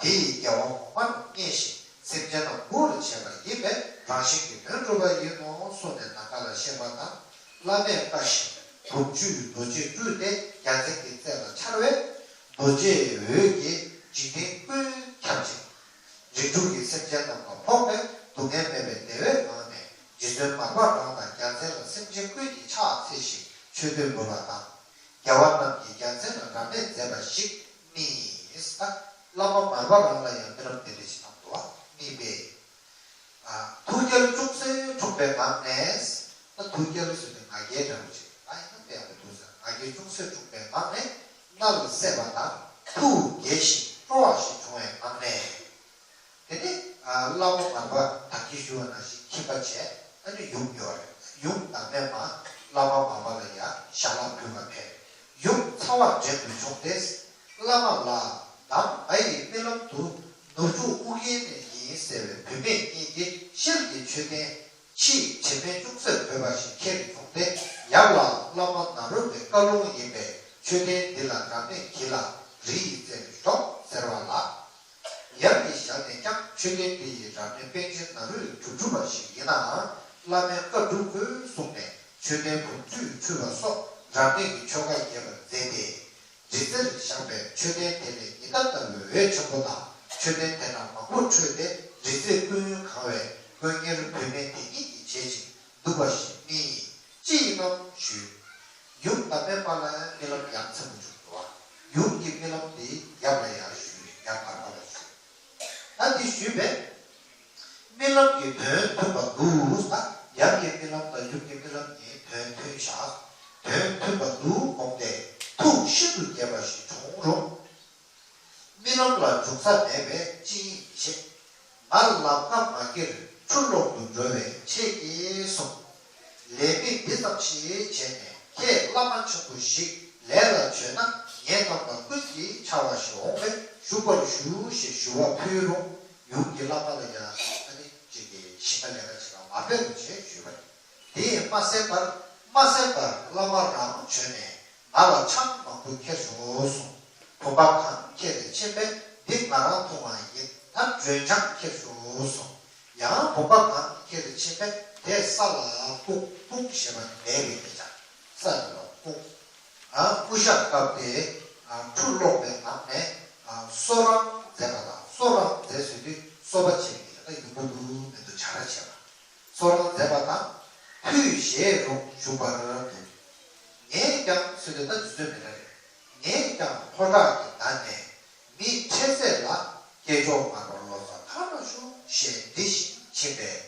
དེ་ཡིས་རྒྱལ་བ་གོང་མ་རྣམས་མཉེས་ཤིང་སེམས་ཅན་རྣམས་མགུ་རུ་བྱས་པ་ཡིན་པས་རང་བཞིན་གྱིས་དོན་འགྲུབ་པ་ཡིན་ནོ་གསུངས་ནས་ནམ་མཁའ་ལ་གཤེགས་པ་དང་། བླ་མས་བཀའ་བཞིན་བུམ་ཆུས་རྡོ་རྗེ་བཀྲུས་ཏེ་རྒྱལ་མཚན་གྱི་རྩེ་ལ་འཆར་བས། རྡོ་རྗེའི་འོད་ཀྱིས་འཇིག་རྟེན་ཀུན་ཁྱབ་ཅིང་། རིགས་དྲུག་གི་སེམས་ཅན་རྣམས་ལ་ཕོག་པས་སྡུག་བསྔལ་མེད་པའི་བདེ་བའི་ངང་ནས་རྗེ་བཙུན་མར་པ་རང་དང་རྒྱལ་མཚན་ལ་སེམས་ཅན་ཀུན་གྱིས་ཕྱག་འཚལ་ཞིང་མཆོད་བསྟོད་འབུལ་བ་དང་། རྒྱལ་བ་རྣམས་ཀྱིས་རྒྱལ་མཚན་ལ་རབ་གནས་མཛད་པ་ཞིག་རྨིས། བླ་མ་མར་པ་རང་ལ་ཡང་སྨོན་ལམ་དེ་འདྲ་ཞིག་བཏབ་འདུག་བ། རྨིས་པས། ཐུགས་བསྐྱེད་ཅུང་ཟད་འཁྲུགས་པའི་ངང་ནས། ད་ཐུགས་བསྐྱེད་ཟེར་ཏེ་ང་རྒྱལ་འདྲ་བོ་ཅིག་ང་ཡིན་ན་དཔེ་ཡག་པོ་འདུག་ཟེར། ང་རྒྱལ་ཅུང་ཟད་འཁྲུགས་པའི་ངང་ནས་མནལ་སད་པ་དང་ ཐུགས་དགྱེས་ཤིང་སྤྲོ་བ་ཞིག་བྱུང་བའི་ངང་ནས། དེ་ནས་བླ་མ་མར་པ་ད་གིན་ཞུས་པ་ནང་བཞིན་ཁྱིམ་པ་བྱས། ཨ་ནི་ཡུམ་ཡོད་རེད། ཡུམ་བདག་མེད་མ་བླ་མ་མར་པ་ལ་ཡང་ཞལ་ལག་ཕུལ་བར་ཕེབས། ཡུམ་ཚ་བ་འདྲེན་དུ་བྱུང་སྟེ། བླ་མ་ལགས། ནམ་ང་ཡི་རྨི་ལམ་དུ་ནུབ་ཕྱོགས་ཨུ་རྒྱན་ནས་ཡིན་ཟེར་བའི་བུད་མེད་གཉིས་ཀྱིས་ཤེལ་གྱི་མཆོད་རྟེན་ཕྱིས་བྱེ་ཕན་ཅུང་ཟད་འབོད་པ་ཞིག་ཁྱེར་བྱུང་སྟེ། ཡབ་ལགས། བླ་མ་ནཱ་རོ་པའི་བཀའ་ལུང་ཡིན་པས་མཆོད་རྟེན་འདི་ལ་དགའ་མོས་གྱིས་ལ་རི་ཡི་རྩེར་ཞོག་ཟེར་བ་ལ། ཡབ་ཀྱི་ཞལ་ནས་ཀྱང་མཆོད་རྟེན་འདི་ཡི་རབ་གནས་པཎ་ཆེན་ནཱ་རོས་གྲུབ་གྲུབ་པ་ཞིག་ཡིན་ནའང་བླ་མའི་བཀའ་སྒྲུབ་དགོས་གསུངས་ནས་མཆོད་རྟེན་བུམ་ཆུས་འཁྲུས་པ་སོགས་རབ་གནས་ཀྱི་ཆོ་ག་རྒྱས་པར་མཛད་དེ། རི་རྩེར་བཞེངས་པའི་མཆོད་རྟེན་དེ་ལས་ཉི་ཟླ་ལྟ་བུའི་འོད་ཆེན་པོ་དང་མཆོད་རྟེན་དེ་ན་མང་པོ་འཕྲོས་ཏེ་རི་རྩེ་ཀུན་གང་བས་དཀོན་གཉེར་བུད་མེད་དེ་ཉིད་ཀྱིས་བྱེད་ཅིང་འདུག་པ་ཞིག་རྨིས་ཡིན། ཅི་ཡིན་ནམ་ཞུས། ཡུམ་བདག་མེད་མ་ལ་རྨི་ལམ་ཡ་མཚན་པོ་བྱུང་འདུག་བ། ཡུམ་གྱི་རྨི་ལམ་དེ་ཡབ་ལ་ཡང་ཞུས། ཡབ་མར་པ་ལ་ཞུས། ད་འདི་ཞུས་པས། རྨི་ལམ་གྱི་དོན་མཐུན་པ་འདུག་ད་ཡབ་ཀྱི་རྨི་ལམ་དང་ཡུམ་གྱི་རྨི་ལམ་གཉིས་དོན་མཐུན་བཞག་དོན་མཐུན་པ་འདུག་དགོངས་ཏེ་ཐུགས་ཤིན་ཏུ་དགྱེས་པ་ཞིག་བྱུང་རུང་། རྨི་ལམ་ལ་འབྱུང་ས་མེད་པས་ཅི་ཡིན་མི་ཤེས། ང་ལམ་ཁ་མ་འཁྱེར་ཆུ་ལོག་ཏུ་འགྲོ་བས་ཆེ་སྐྱེས་གསུངས། ལས་མི་འདི་ཙམ་ཞིག་བྱས་ནས་ཁྱེད་བླ་མ་ཆེན་པོ་ཞིག་ལས་ལ་བྱོན་ན་ངེད་རྣམ་པ་ཀུན་གྱི་ཆར་བ་ཞིག་འོང་བས་བཞུགས་པར་ཞུ་ཞེས་ཞུ་བ་ཕུལ་རུང་ཡུམ་གྱིས་བླ་མ་ལ་ཡང་ཨ་ནི་གཅིག་གིས་ཞིང་ཁ་ལས་ཀ་བྱེད་པ་མ་ཕེབས་རོགས་བྱེད་ཞུས་པ་ཡིན། དེས་མ་གསན་པར་མ་གསན་པར་བླ་མ་རང་བྱོན་ནས་ང་ལ་ཆང་མང་པོ་ཁྱེར་ཤོག་གསུངས། བུམ་པ་གང་ཁྱེར་ཏེ་ཕྱིན་པས་འདི་ང་རང་འཐུང་བ་ཡིན། ད་མགྲོན་ཆང་ཁྱེར་ཤོག་གསུངས། ཡང་བུམ་པ་གང་ཁྱེར་ཏེ་ཕྱིན་པས་དེ་ས་ལ་སྤུངས། སྤུངས་ཞེས་པ་ནི་མེད་པའི་སྐད་ཆ། ས་ལ་སྤུངས། ཨ་སྐུ་ཤ་བཀབ་སྟེ་ཨ་ཁྲུ་སློག་པའི་ངང་ནས་ཨ་གསོལ་རས་མཛད་པ་དང་། གསོལ་རས་མཛད་ཟེར་དུས་གསོལ་བ་བྱེད་པའི་ད་ཡོང་གི་འདུག་མི་འདུག་བྱ་ར་བྱེད་པ། གསོལ་རས་མཛད་པ་དང་། ཕུད་བཞེས་རུང་བཞུགས་པར་འདུག་ངས་ཀྱང་ཟེར་དུས་ད་དུས་ཚོད་མི་འདྲ་རེད། ངས་ཀྱང་ལྷོ་བྲག་གི་ནང་ནས་མི་འཕྲལ་སེལ་ལ་སྐྱེས་མཆོག་མར་པ་ལོ་ཙཱ་ཁ་ལ་ཞུ་ཞེས་འདྲི་ཞིང་ཕྱིན་པས།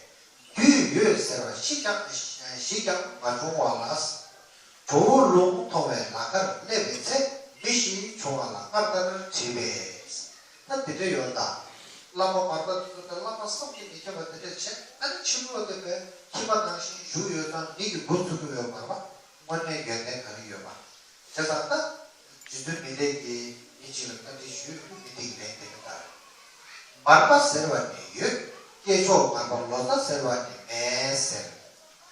རྒྱུས་ཡོད་ཟེར་བ་ཞིག་ཀྱང་ཞིག་ཀྱང་མ་བྱུང་བ་ལ། གྲོ་བོ་ལུང་མཐོང་བའི་ལ་ཁར་སླེབས་པའི་ཚེ་མི་ཞིག་བྱུང་བ་ལ་སྔར་ལྟར་དྲིས་པས། ད་དེ་འདྲ་ཡོད་ད། བླ་མ་མར་པ་དེ་ཚོ་དང་བླ་མ་བསམ་གྱིས་མི་ཁྱབ་པ་དེ་འདྲ་བྱས། ཨ་ནི་ཕྱི་ལོགས་དེ་བས་ཁྱིམ་པ་ནང་བཞིན་བཞུགས་ཡོད་ཙང་མི་གི་མགོ་ཚུགས་ཀྱི་ཡོད་མ་རེད་པ། དངོས་གནས་ཡོན་ཏན་ག་རེ་ཡོད་པ། བྱས་ཙང་ད། རྗེ་བཙུན་མི་ལས་ཀྱིས་མི་གཅིག་ལ་བཀའ་འདྲི་ཞུས། མི་དེ་གིས་ལན་དེ་འདྲ་ལྟར། མར་པ་ཟེར་བ་ནི་ཡོད། སྐྱེས་མཆོག་མར་པ་ལོ་ཙཱ་ཟེར་བ་ནི་མེད་ཟེར།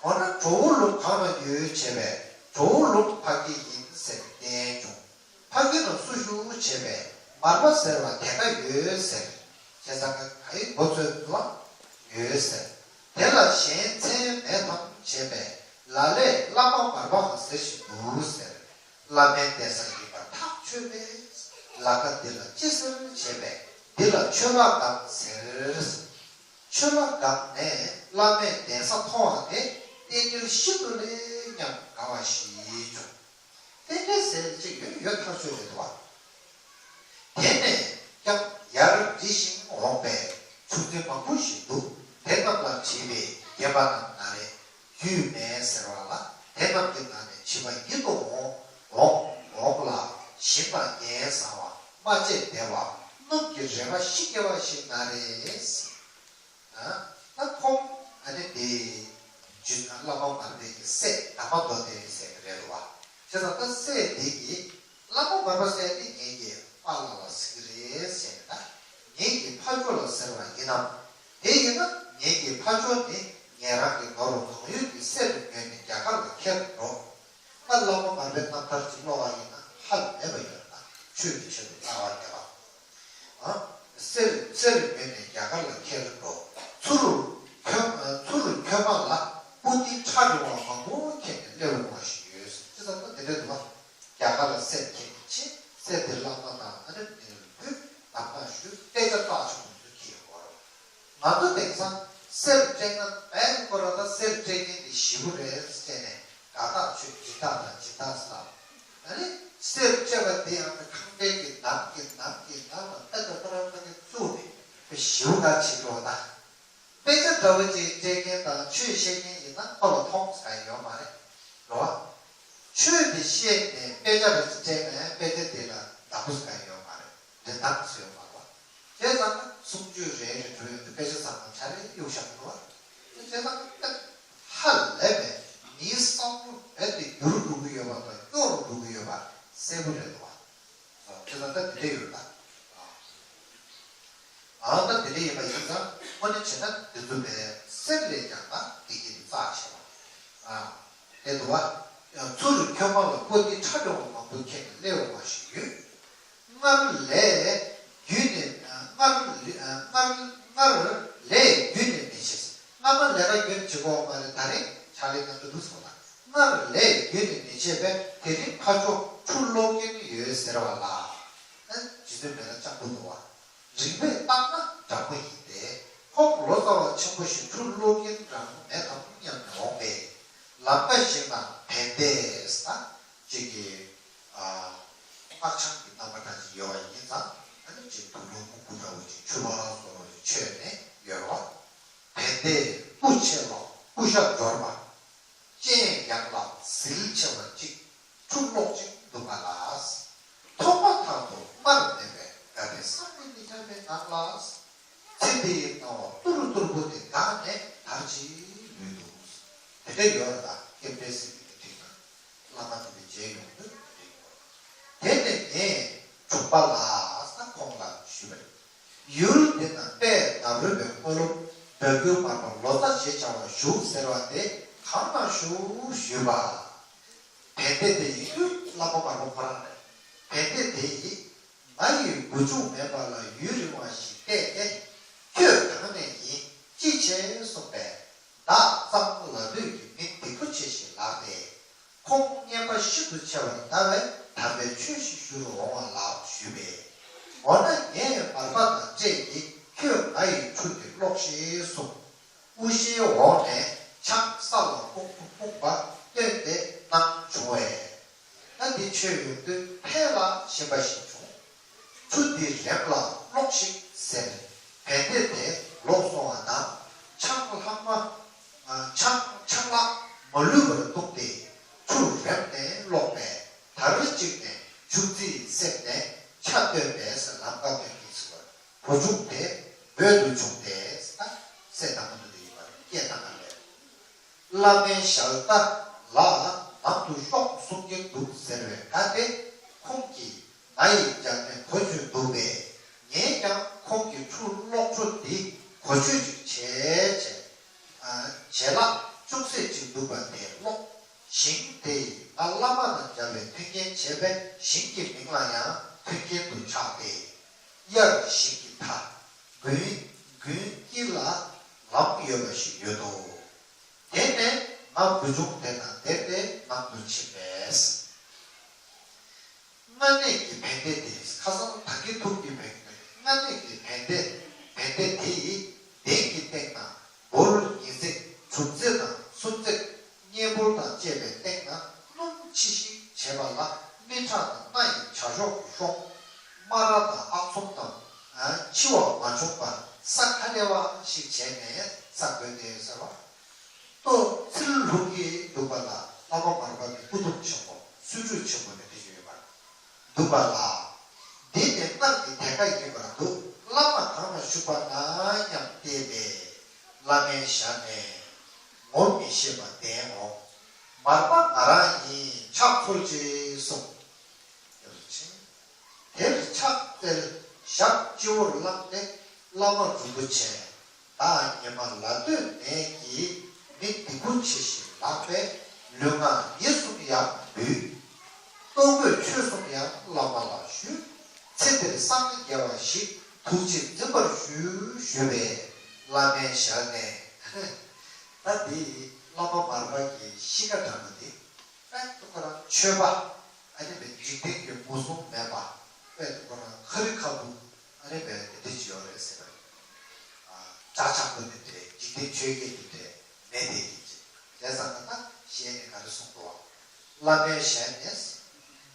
འོ་ན་གྲོ་བོ་ལུང་གང་ན་ཡོད་བྱས་པས་གྲོ་བོ་ལུང་ཕ་གི་ཡིན་ཟེར་བསྟན་བྱུང་། ཕ་གི་ན་སུ་བཞུགས་བྱས་པས་མར་པ་ཟེར་བ་དེ་ག་ཡོད་ཟེར། བྱས་ཙང་ག་ཡི་མགོ་ཚོས་ལ་ཡོད་ཟེར། དེ་ལ་གཞན་མཚན་མེད་དམ་བྱས་པས་ལ་ལས་བླ་མ་མར་པ་ག་ཟེར་ཞིག་འདུག་ཟེར། བླ་མའི་གདན་ས་ཡིན་པར་ཐག་ཆོད་པས། ལ་ཁ་འདི་ལ་ཅི་ཟེར་བྱས་པས་འདི་ལ་ཆོས་ལྷ་སྒང་ཟེར། ཆོས་ལྷ་སྒང་ནས་བླ་མའི་གདན་ས་མཐོང་བ་དེ་རྟེན་འབྲེལ་ཤིན་ཏུ་ལས་ཉམས་དགའ་བ་ཞིག་བྱུང་། རྟེན་འབྲེལ་ཟེར་ཅིག་ཡོད་ཡོད་ཐག་ཆོད་རེད་འདུག་བ། དེ་ནས་ཀྱང་ཡར་འདྲི་ཞིང་འོངས་པའི་ཆུ་འཛིན་མང་པོ་ཞིག་འདུག་དེ་རྣམས་ལ་དྲིས་པས་རྒན་པ་རྣམས་ན་རེ་རྒྱུས་མེད་ཟེར་བ་ལ། དེ་རྣམས་ཀྱི་ནང་ནས་བྱིས་པ་ཡིད་དུ་འོང་འོང་འོང་ལ་ཞིམ་པ་ངན་བཟང་བ་སྨྲ་བཅད་བདེ་བ་སྣུམ་གྱི་རེག་པ་ཤི་སྐྱེ་བ་ཞིག་ན་རེ། ད་ཁོང་ཨ་ནི་དེ་རྗེ་བླ་མ་མར་པའི་གི་སྲས་དར་མ་མདོ་སྡེ་ཟེར་གི་རེད་རུ་བ། བྱས་ཙང་ད་སྲས་དེ་གིས་བླ་མ་མར་པ་ཟེར་དེ་ངེད་ཀྱི་པཱ་ལགས་ལ་ཟེར་གི་རེད་ཟེར་ན། ངེད་ཀྱི་ཕ་ཇོ་ལ་ཟེར་བ་ཡིན་ནམ། དེ་ཡིན་ན་ངེད་ཀྱི་ཕ་ཇོ་ནི་ངེད་རང་གི་ནོར་བུ་གང་ཡོད་ཀྱི་གསེར་དུ་ཉོས་ནས་རྒྱ་གར་ལ་ཁྱེར་འགྲོ། ང་བླ་མ་མར་པའི་རྣམ་ཐར་གྱི་ཀློག་པ་ཡིན་ན་ཧ་ལས་པ་ཡོད་ན་ཆོས་ཀྱི་ཆེད་དུ་བལྟ་བར་བྱ་བ། ཨ། གསེར་གསེར་ཉོས་ནས་རྒྱ་གར་ལ་ཁྱེར་འགྲོ། ཚུར་ཁྱོད་ཚུར་ཁྱོད་མ་ལ་སྤུ་ཏི་ཁྲ་འགྲོ་བ་མང་པོ་ཁྱེར་ནས་སླེབས་འོང་བ་ཞིག་ཡོད་ཟེར། ཅི་ཙམ་ན་དེ་འདྲ་འདུག་བ། རྒྱ་གར་ལ་གསེར་ཁྱེར་ནས་ཕྱིན། གསེར་དེ་བླ་མ་དང་ཨ་ནེ་མི་ལ་ཕུལ། ནམ་མཁའ་བཞུགས། དཔེ་ཆ་བཀྲ་ཤིས་ཀྱི་ཚུལ་གྱིས་ཡོང་བ་རེད། ང་ཚོ་དེང་སང་གསེར་སྤྲད་ན་བན་ཁོ་ར་ད་གསེར་སྤྲད་མཁན་དེ་ཞི་བོ་རེད་ཟེར་ནས་དགའ་ཐག་ཆོད། སྦྱིན་བདག་དང་སྦྱིན་བདག་ཟེར། ཨ་ནི་གསེར་སྤྲད་པ་དེ་ཡང་ཁང་པའི་གི་ནང་གི་ནང་གི་ནང་ལ་ཏག་ཏག་ཏག་ཏག་ཏག་བཙུགས་ནས་ཞི་བོ་ག་བྱེད་འགྲོ་ད། དཔེ་ཆ་འདྲ་བོ་ཅིག་སྤྲད་མཁན་དང་ཆོས་བཤད་མཁན་ཡིན་ན་ཁོ་ལ་མཐོང་ས་ག་ཡོད་མ་རེད། རེད་བ། ཆོས་དེ་བཤད་ནས་དཔེ་ཆ་རེ་ཅིག་སྤྲད་ན་དཔེ་ཆ་དེ་ལ་བདག་པོ་ས་ག་ཡོད་མ་རེད། དེ་དག་ཚོས་མ་རེད་བ། བྱས་ཙང་ན་གསུང་ཆོས་རེ་རེ་འགྲོ་ཡོང་དུས་སྐད་ཆ་ཚང་མ་ཆ་རེ་གཡུག་བཞག་གི་འདུག་བ། དེ་བྱས་ཙང་ན་ཧ་ལས་པའི་མིའི་བསམ་བློ་རྦད་དེ་འགྱུར་འགྲོ་གི་ཡོད་པ་དང་སྐྱོ་རུ་འགྲོ་གི་ཡོད་པ་གསལ་པོ་རེད་འདུག་བ། བྱས་ཙང་ད་དེ་འདྲ་ཡོད་ད། ཨང་ད་དེ་འདྲ་ཡིན་པ་ཡིན་ཙང་དངོས་གནས་བྱས་ན་དེ་ཚོ་བས་སེམས་ལས་ཀྱང་ན་བདེ་སྐྱིད་དེ་རྩ་ཆེ་བ། ཨ་དེ་འདུག་བ། ཚུར་ཁྱོད་མ་ལ་ཀོ་ཏི་ཁྲ་འདྲ་བ་མང་པོ་ཁྱེར་ནས་སླེབས་འོང་བ་ཞིག་ཡོད། སྔར་ལས་བརྒྱུད་ནས་སྔར་སྔར་སྔར་ལས་བརྒྱུད་ནས་མི་བྱེད། སྔ་མ་ལས་ཀ་བརྒྱུད་ནས་བྱེད་དགོས་མ་རེད། ད་རེས་ཕྱག་ལས་གནང་གི་འདུག་ཟེར་བ་དང་། སྔར་ལས་བརྒྱུད་ནས་མི་བྱེད་པས་དེ་རིང་ཁ་ཕྱོགས་ཁྲུ་སློག་གིན་ཡོད་ཟེར་བ་ལ། ཨ་རྗེ་བཙུན་མི་ལ་སྤྱང་པོ་འདུག་བ། རིགས་པས་བརྟགས་ན་དྲང་པོ་ཡིན་ཏེ། ཁོང་ལོ་ཙཱ་བ་ཆེན་པོ་ཞིག་ཁྲུ་སློག་གིན་རང་མེད་དམ་སྙམ་ནས་འོངས་པས། ལམ་ཁ་ཞིག་ན་བན་དེ་ས་གཅིག་གི་སྔགས་འཆང་གི་རྣམ་པ་འདྲ་ཅིག་ཡོད་པ་ཡིན་ཙང་། ཨ་ནི་ཅིག་དུག་ལོག་མུ་གུ་འདྲ་བོ་ཅིག་ཕྱུ་པ་སོགས་མཆོད་ནས་ཡོད་པ། བན་དེ་སྤུ་ཆེ་ལ་སྐུ་ཤ་འབྱོར་པ། སྤྱན་ཡངས་ལ་ཟིལ་ཆེ་བ་གཅིག་ཁྲུ་སློག་ཅིང་འདུག་པ་ལ། མཐོང་མ་ཐག་ཏུ་སྨྲར་མེད་པའི་དགའ་བས་བསམ་གྱིས་མི་ཁྱབ་པའི་ངང་ལ། ཚེ་འདི་ཡི་སྣང་བ་ཏུ་རུ་ཏུར་པོ་དེ་འགགས་ནས་དར་ཅིག་ལུས་འདུག་དེ་འདྲ་ཡོད་རེད་ད། སྐྱེམས་བྲལ་སྲིད་པའི་གི་དེ་ན། བླ་མ་དེ་འདྲ་མཇལ་ཡོང་དུས་དེ་འདྲ་ཡོད། དེ་ནས་ངས་དྲུང་པ་ལ་ས་ཁོང་ལ་ཞུས་པ་རེད། ཡུལ་དེ་ན་དཔལ་ནཱ་རོ་པའི་སྨོན་ལམ་འབོད་སྐུལ་མར་པ་ལོ་ཙཱ་ཞེས་བྱ་བ་བཞུགས་ཟེར་བ་དེ་གང་ན་བཞུགས་ཞུས་པ། བན་དེ་དེ་ཡིན་དུས་བླ་མ་མར་པ་ཁོ་རང་རེད། བན་དེ་དེ་ཡིས་ང་ཡི་མགུ་ཆུང་མེད་པ་ལ་ཡུན་རིང་བ་ཞིག་བལྟས་ཏེ། ཁྱོད་གང་ནས་ཡིན་ཅི་བྱེད་གསུངས་པས། བདག་གཙང་ལ་སྟོད་ཀྱི་མི་སྡིག་པོ་ཆེ་ཞིག་ལགས་ཏེ། ཁོང་སྙན་པ་ཤིན་ཏུ་ཆེ་བར་ལྟ་བས་དམ་པའི་ཆོས་ཤིག་ཞུ་རུ་འོང་བ་ལགས་ཞུས་པས། འོ་ན་ངས་མར་པ་དང་འཕྲད་ཀྱིས་ཁྱོད་ང་ཡི་ཁྲུ་དེ་སློག་ཤིག་གསུངས། དབུ་ཞྭའི་འོག་ནས་ཆང་ས་ལ་ཕུང་ཕུང་ཕུང་བ་བཏོན་ཏེ་གནང་བྱུང་བས། ད་འདི་མཆོད་ཡོང་དུས་ཕན་ལ་ཞེན་པ་ཞིག་བྱུང་། ཁྲུ་འདི་རེམ་ལ་སློག་ཤིག་ཟེར། བན་དེ་དེ་ལོག་སོང་བ་དང་། ཆང་ལྷག་མ་ཆང་ཆང་ལྷག་མ་ལུས་པར་བཏུངས་ཏེ་ཁྲུ་རེམ་ནས་སློག་པས། དར་གཅིག་ནས་མཆུ་རྩིས་བསྲེགས་ནས་ཆ་བཏོན་པས་ལམ་ཁ་ཕན་གྱི་ཚུལ་བ། བུ་ཆུང་དེ་བོད་དུ་བྱུང་སྟེ། ད་སྲས་དང་པོ་དེ་ཡིན་པར་སྐད་བཏང་བ་ལས། བླ་མའི་ཞལ་ལྟ་ལ་ནང་དུ་ཤོག་གསུང་གིན་འདུག་ཟེར་བའི་བཀའ་དེ་ཁོང་གིས་ང་ཡི་རྒྱབ་ནས་གོ་བྱོས་འདུག་པས། ངས་ཀྱང་ཁོང་གི་ཁྲུ་སློག་འཕྲོ་འདི་གོ་ཆོད་ཅིག་བྱས་བྱས། བྱས་ལ་ཅུང་ཟད་ཅིག་འདུག་པ་དེ་སློག་ཞིང་དེ་ཡིས་ང་བླ་མ་དང་མཇལ་བའི་མཐུན་རྐྱེན་བྱས་པས་ཞིང་གི་མིང་ལ་ཡང་མཐུན་རྐྱེན་དུ་ཆགས་ཏེ། དབྱར་ཞིང་གི་མཐའ་དགུན་དགུན་དཀྱིལ་ལ་ལམ་ཡོད་པ་ཞིག་ཡོད་དོ། དེ་ནས་ང་བུ་ཆུང་དེ་དང་བསྡེབས་ཏེ་ནང་དུ་ཕྱིན་པས། མངལ་གནས་ཀྱི་བན་དེ་དེ་ཁ་སང་ད་གིན་ཐུག་གི་མེད་ཀྱི། མངལ་གནས་ཀྱི་བན་དེ་བན་དེ་དེ་ཡིས་གདན་གྱི་སྟེང་ན་འབུར་ཉིས་བརྩེགས་དྲུག་བརྩེགས་དང་གསུམ་བརྩེགས་གཉན་འབུར་དང་བཅས་པའི་སྟེང་ན་སྣུམ་ཕྱི་བཤིག་བྱས་པ་ལ་སྨིན་ཁྲག་དང་སྣ་ཡི་བྱ་གཤོག་གི་གཤོག་སྨ་ར་དང་ཨག་ཚོམ་དང་འཆི་བ་མ་བྱུང་བར་ས་ཁ་ལེ་བ་ཞིག་བྱས་ནས་ས་གོན་ཏེ་ཟེར་བ། ལྟོ་ཚིལ་ལྷུང་གིན་འདུག་པ་ལ་བླ་མ་མར་པ་གི་སྐུ་གདུང་ཆེན་པོ་གསོལ་ཕྲུག་ཆེན་པོ་ནས་དེ་བཞིན་ཡོད་པར་འདུག་པ་ལ། འདི་ནི་སྔར་གྱི་དེ་ཀ་ཡིན་པར་འདུག་བླ་མ་གང་ན་བཞུགས་པ་ན་སྙམ་བལྟས་པས། བླ་མའི་ཞལ་ནས་ངོ་མི་ཤེས་པ་བདེན་འོང་། མར་པ་ང་རང་ཡིན་ཕྱག་འཚོལ་ཅིག་གསུངས། དེར་ཕྱག་འཚལ་ཞབས་སྤྱི་བོར་བླངས་ཏེ་བླ་མ་རིན་པོ་ཆེ། བདག་ཉི་མ་ལ་སྟོད་ནས་ཀྱི་མི་སྡིག་པོ་ཆེ་ཞིག་ལགས་པས་ལུས་ངག་ཡིད་གསུམ་ཡང་འབུལ། ལྟོ་གོས་ཆོས་གསུམ་ཡང་བླ་མ་ལ་ཞུས། ཚེ་འདིར་སངས་རྒྱས་པ་ཞིག་ཐུགས་རྗེས་འཛིན་པར་ཞུ་ཞུས་པས་བླ་མའི་ཞལ་ནས། ད་འདི་བླ་མ་མར་པ་གི་གཤིས་ཀ་འདྲ་པོ་འདི། ཨེ་ཁོ་རང་ཆོས་པ། ཨ་ནི་བས་འཇིག་རྟེན་གྱི་མུ་གསུམ་མེད་པ། ཨེ་ཁོ་རང་ཁ་རི་ཁ་བུ། ཨ་ནི་བས་དེ་འདྲ་ཅིག་ཡོད་རེད་ཟེར་བ་རེད། ཨ་ཅག་ཅག་པོ་དེ་འདྲ་འཇིག་རྟེན་ཆོས་བརྒྱད་དེ་འདྲ་མེད་དེ་ཡིན་ཅིག་བྱས་ཙང་ན་ད་གཞས་ནས་ག་རེ་གསུངས་འདུག་བ། བླ་མའི་ཞལ་ནས།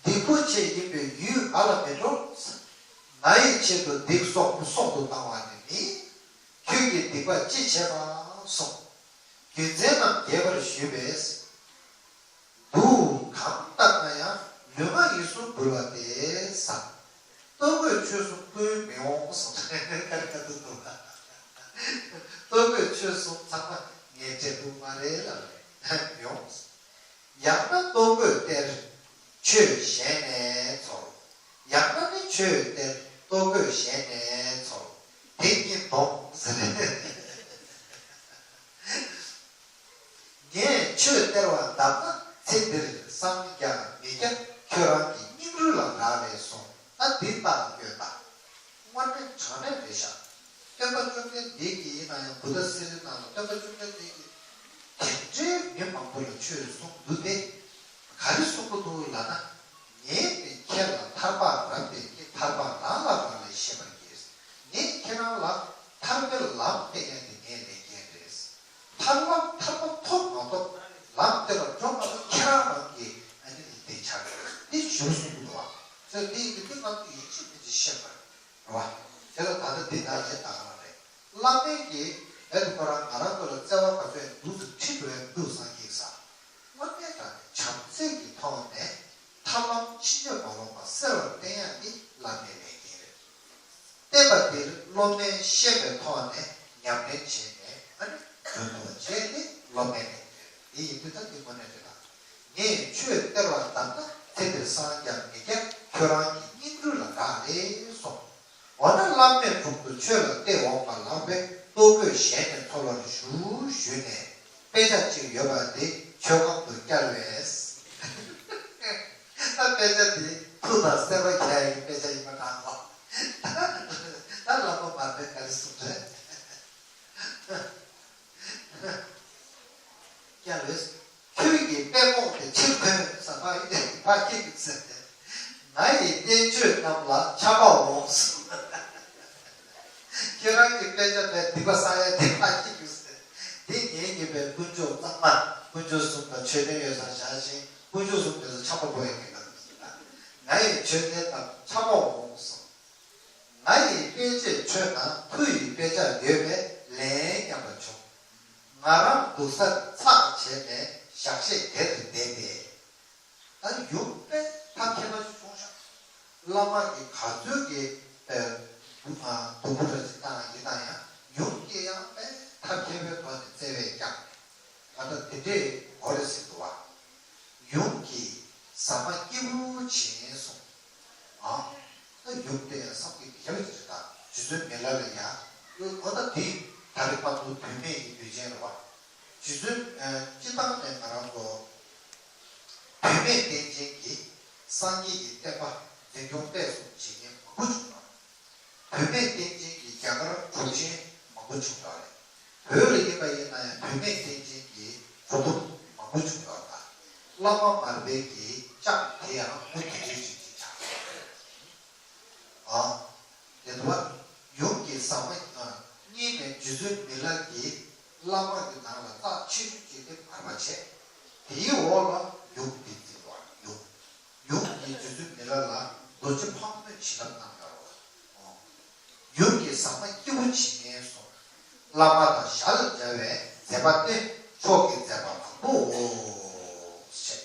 སྡིག་པོ་ཆེ་ཡིན་པས་ཡུལ་ང་ལ་མི་འགྲོ། ང་ཡི་ཆེད་དུ་སྡིག་སོགས་སྲོག་ཏུ་བཏང་བ་ནི་མིན། ཁྱོད་ཀྱིས་སྡིག་པ་ཅི་བྱས་པ་གསུངས། རྒྱུ་མཚན་རྣམས་རྒྱས་པར་ཞུས་པས། དུག་གང་བཏང་ན་ཡང་ལུས་ངག་ཡིད་གསུམ་འབུལ་བ་སྟེ་ཟེར། ལྟོ་གོས་ཆོས་གསུམ་ཀུན་མི་འོང་གསུངས། ཁ་ཁ་ཐུག་ཐུག་ལ། ལྟོ་གོས་ཆོས་གསུམ་ཚང་མ་ངས་སྤྲད་ཐུབ་མ་རེད་ལབ་རེད། མི་འོང་གསུངས། ཡང་ན་ལྟོ་གོས་སྟེར། ཆོས་གཞན་ནས་ཚོར། ཡང་ན་ནི་ཆོས་སྟེར་ལྟོ་གོས་གཞན་ནས་ཚོར། དེ་གཉིས་སྡོམ་ཟེར། ངས་ཆོས་སྟེར་བ་བདམས་ན་ཚེ་འདིར་སངས་རྒྱས་མི་རྒྱ་ཁྱོད་རང་གི་སྙིང་རུས་ལ་རག་ལས་སོང་། ད་འདི་ལྟ་ཡོད་ད། དངོས་གནས་དྲང་གནས་རེད་ཤག་སྟོན་པ་བཅོམ་ལྡན་འདས་ཀྱིས་ཡིན་ན་ཡང་བུདྡྷ་སི་ཏཱའི་ནང་ལ་སྟོན་པ་བཅོམ་ལྡན་འདས་ཀྱིས་དེ་འདྲའི་མི་མང་པོ་ལ་ཆོས་གསུངས་འདུག་སྟེ། ག་རེ་གསུང་གི་འདུག་ལབ་ན། ངས་ནི་ཁྱེད་ལ་ཐར་པ་རབ་སྟེར་གྱི་ཐར་པ་རང་ལ་རག་ལས་ཤེས་པར་གྱིས། ངས་ཁྱེད་རང་ལ་ཐར་པའི་ལམ་སྟོན་ཡ་དེ་ངའི་ལས་འགན་རེད། ཐར་ལམ་ཐར་པ་ཐོབ་མ་ཐོབ་ལམ་སྟོན་པར་འགྲོ་མ་ཐུབ་ཁྱེད་རང་རང་གི་ཨ་ནི་ལས་དེ་ཆགས་ཀྱི་རེད། འདི་ཞུ་གསུང་གི་འདུག་བ། ཚེ་འདི་ཡི་གི་འདི་ང་ཚོ་ཡིན་གཅིག་མིན་གཅིག་ཤེས་པར་རེད་བ། དེ་ལ་ད་ལྟ་འདི་ད་ལས་ད་ག་རང་རེད། བླ་མས་ཀྱིས་རྦད་དེ་ཁོ་རང་ང་རང་ཚོ་ལ་བརྩེ་བ་ག་ཚོད་འདུག་ཟེར་ཁྲིད་འགྲོ་ཡ་འདུག་སངས་རྒྱས་ས། དངོས་གནས་དྲང་གནས་བྱམས་བརྩེ་གི་ཐོག་ནས་ཐར་ལམ་ཕྱིན་ཅི་མ་ལོག་པ་གསལ་བར་བསྟན་ཡ་ནི་བླ་མའི་ལས་འགན་རེད། བསྟན་པ་འདིར་སློབ་མས་ཤེས་པའི་ཐོག་ནས་ཉམས་ལེན་བྱས་ནས་ཨ་ནི་དོན་དུ་བྱས་ཏེ་སློབ་མའི་ལས་འགན་རེད། དེ་ཡིན་དུས་ད་འདི་དངོས་གནས་རེད་ད། ངས་ཆོས་སྟེར་བ་བདམས་ན་ཚེ་འདིར་སངས་རྒྱས་མི་རྒྱ་ཁྱོད་རང་གི་སྙིང་རུས་ལ་རག་ལས་སོང་། འོ་ན་བླ་མའི་དྲུང་དུ་ཆོས་ལ་གཏད་འོང་བ་ལགས་པས་ལྟོ་གོས་གཞན་ནས་ཚོར་བར་ཞུ་ཞུས་ནས་དཔེ་ཆ་གཅིག་ཡོད་པ་དེ་མཆོད་ཁང་དུ་བསྐྱལ་བས། ད་དཔེ་ཆ་དེ་ཐུགས་དང་སེམས་པ་གྱེས་ཡག་གི་དཔེ་ཆ་ཡིན་པ་འདྲ་བ། ད་བླ་མ་མར་པས་ག་རེ་གསུངས་རེད། བསྐྱལ་བས། ཁྱོད་ཀྱི་དཔེ་ཀློག་དེ་ཕྱིར་ཐོན་ས་ཕ་ཡི་ཕ་ཁྱེད་ཀྱི་ཟེར་ཏེ། ང་ཡི་བསྟན་བཅོས་རྣམས་ལ་ཆགས་པ་འོངས། ཁྱེད་རང་གི་དཔེ་ཆ་དེ་སྡིག་པ་བསགས་ཡ་དེ་ཕ་ཁྱེད་ཀྱི་ཟེར། དེ་ངེད་གཉིས་པའི་དཀོན་མཆོག་གཙང་མ་དཀོན་མཆོག་གསུམ་དང་མཆོད་རྟེན་ཡོད་སར་བཞག་ཅིང་དཀོན་མཆོག་གསུམ་དེ་ཚོ་ཆགས་པ་འགོ་ཡ་གི་ལ། ང་ཡི་མཆོད་རྟེན་རྣམས་ཆགས་པ་འོངས་སོ། ང་ཡི་དཔེ་ཆའི་ཁྲོད་ན་མཐུ་ཡི་དཔེ་ཆ་ཡོད་པས་ལན་སྙམ་པ་བྱུང་། ང་རང་འདུག་སར་ཚགས་བྱས་ནས་ཞག་ཤས་དེར་བསྡད་པས། ད་ཡུམ་དཔེ་ཐབས་མཁས་པ་ཞིག་བྱུང་ཤག་བླ་མ་གིས་ག་ཚོད་ཀྱི་དཔེ་སྡུག་སྡུག་པོ་འདྲ་ཞིག་བཏང་ཡིན་ན་ཡང་ཡུམ་གྱིས་ཡང་དཔེ་ཐབས་མཁས་པའི་ཐོག་ནས་བརྩེ་བས་ཀྱང་། ད་ལྟ་དེ་འདྲས་འོ་རེད་ཟེར་འདུག་བ། ཡུམ་གྱིས་ཟ་མ་སྐྱིད་པོ་བྱིན་གསུངས། ཨ། ད་ཡུམ་དེ་ཡང་བསམ་གྱིས་མི་ཁྱབ་ཅིག་རེད་ད། རྗེ་བཙུན་མི་ལ་ལ་ཡ། འོ་ད་དེ་ད་རེས་པ་ཏུ་བུད་མེད་ཀྱི་དུས་ཆེན་རེད་བ། རྗེ་བཙུན་སྤྱི་བཏང་ནས་ང་རང་ཚོ་བུད་མེད་བསྟན་ཆེན་གྱིས་སངས་རྒྱས་ཀྱི་བསྟན་པ་འཛིན་སྐྱོང་སྤེལ་གསུམ་བྱེད་མཁན་མང་པོ་བྱུང་བ། བུད་མེད་བསྟན་ཆེན་གྱིས་རྒྱ་གར་གྲུབ་ཆེན་མང་པོ་བྱུང་བ་རེད། བོད་ལ་ཡིན་པ་ཡིན་ན་ཡང་བུད་མེད་བསྟན་ཆེན་གྱིས་གྲུབ་ཐོབ་མང་པོ་བྱུང་བ་དང་། བླ་མ་མར་པའི་གི་ལྕགས་དེ་ཡང་མུ་མཐུད་ཅིག་ཅིག་ཆགས་པ་རེད། ཨ། དེ་དུ་བ་ཡུམ་གྱི་ཟ་མ་གཉིས་ནས་རྗེ་བཙུན་མི་ལ་གིས་བླ་མ་གི་ནང་ལ་རྩ་ཆེ་ཤོས་ཅིག་དེ་མར་པ་བྱས། དེའི་འོག་ལ་ཡུམ་དེ་འཛིན་པ་ཡུམ། ཡུམ་གྱིས་རྗེ་བཙུན་མི་ལ་ལ་རྡོ་རྗེ་ཕག་མོའི་བྱིན་རླབས་གནང་ཡོད་རེད་བ། ཡུམ་གྱི་ཟ་མ་སྐྱིད་པོ་བྱིན་ནས་སོ། བླ་མ་དང་ཞར་ལ་མཇལ་བའི་མཛད་པ་སྟེ་མཆོག་གི་མཛད་པ་མང་པོའོ། ཞེས།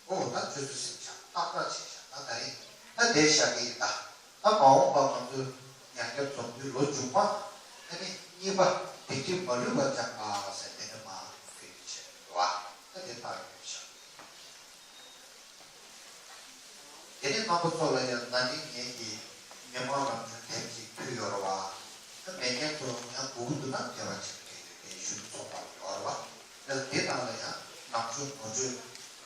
ཨོ་ད་ཆུ་ཚོད་ཟིན་ཆགས་ཏག་ཏག་བྱས་ཤག་ད་ད་རིང་ད་དེ་བཞག་གི་ཡིན་ད། ད་མ་འོངས་པ་ང་ཚོའི་ཉམས་ཞིབ་འཛོམས་དུས་ལོ་མཇུག་མ་ཨ་ནི་གཉིས་པ་སྡིག་སྒྲིབ་མ་ལུས་པ་སྦྱང་པ་ཟེར་དེ་ནི་མ་ཕུལ་བྱས་འདུག་བ། ད་དེ་ལྟར་ཡོད་ཤག་དེ་ནི་རྣམ་པ་ཚོ་ལ་ཡང་ན་ནིང་ངེད་ཀྱིས་མི་མང་རང་བྱོན་དེབ་ཅིག་ཕུལ་ཡོད་རེད་བ། ད་མེད་མཁན་ཚོ་ཡང་སྒུག་གི་འདུག་ན་དེ་བ་ཆེན་པོ་དེ་ཞུ་ཚོགས་པ་ཡོད་རེད་བ། ད་དེ་དག་ལ་ཡང་ནང་ཆོས་ངོ་སྤྲོད་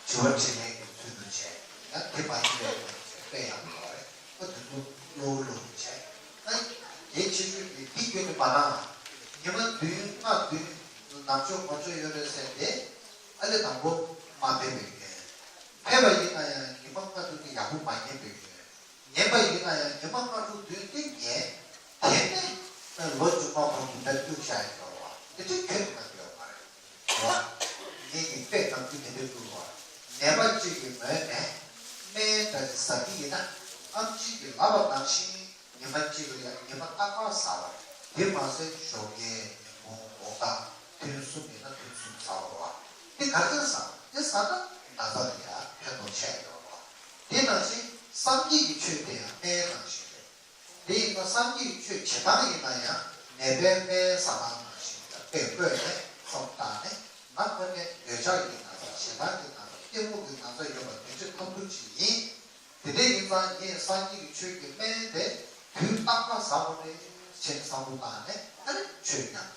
དྲི་བ་དྲིས་ལན་གྱི་ཚུལ་དུ་བྱས། ཡང་དེ་མ་ཡིན་པའི་ཐོག་ནས་དཔེ་ཡག་པོ་ཡོད་རེད། ཨ་དེ་ཚོ་གློ་བུར་གློ་བུར་བྱས། ཨ་གལ་ཆེ་ཤོས་དེ་འདི་བརྒྱུད་ནས་མ་གནང་། ཉི་མ་བདུན་ལྔ་བདུན་ནང་ཆོས་ངོ་སྤྲོད་ཡོད་རེད་ཟེར་ཏེ་ཨ་ལེ་དང་པོ་མ་ཕེབས་པའི་རྐྱེན། ཕེབས་པ་ཡིན་ན་ཡང་ཉི་མ་ལྔ་བདུན་དེ་ཡག་པོ་མ་ཉན་པའི་རྐྱེན། ཉན་པ་ཡིན་ན་ཡང་ཉི་མ་ལྔ་དྲུག་བདུན་དེ་ཉན། དེ་ནས་ལོ་མཇུག་མ་བར་དུ་ད་བཅུག་བཞག་ཡོད་པ་དེ་འདྲ་ཁྱོན་ནས་ཡོད་མ་རེད། ངས་ཀྱི་དཔེ་ནམ་རྒྱུན་དེ་འདྲ་བསྐུར་བ། ནད་པ་གཅིག་གི་ངོས་ནས་སྨན་འདྲ་ཞིག་ཟ་གི་ཡིན་ན་ཨམ་ཆི་གིས་ལབ་པ་ནང་བཞིན་ཉི་མ་གཅིག་ལ་ཡང་ཉི་མ་རྟག་པར་ཟ་བ་རེད། དེ་མ་ཟད་ཞོགས་ཀས་ཉིན་གུང་འོ་ཁ་ཐུན་གསུམ་ཡིན་ན་ཐུན་གསུམ་ཟ་བ་རེད་བ། དེ་ག་ཚོད་ཟ་བ་དེ་ཟ་ན་ན་ཚ་ལ་ཡང་ཕན་ཐོགས་ཆེ་ཡོད་རེད་བ། དེ་ནང་བཞིན་སངས་རྒྱས་ཀྱི་ཆོས་དེ་ཡང་སྨན་ནང་བཞིན་རེད། དེ་ཡིན་ན་སངས་རྒྱས་ཀྱི་ཆོས་བྱེད་སྟངས་ཡིན་ན་ཡང་ནད་པའི་སྨན་ཟ་སྟངས་ནང་བཞིན་དཔེ་བཀོད་ནས་སོམས་བཏང་ནས། ང་ཁོ་ནས་འདོད་ཆགས་ཀྱི་ན་ཚ། ཞེ་སྡང་གི་ན་ཚ། གཏི་མུག་གི་ན་ཚ་ཡོད་པ་དེ་ཚོ་ཐབས་སྡུག་ཅིག་ཡིན། དེ་འདྲ་ཡིན་ཙང་ངས་སངས་རྒྱས་ཀྱི་ཆོས་ཀྱི་སྨན་དེ་དུས་རྟག་པར་ཟ་དགོས་རེད་ཅེས་བསམ་བློ་བཏང་ནས། ཨ་ནི་ཆོས་ཉམས་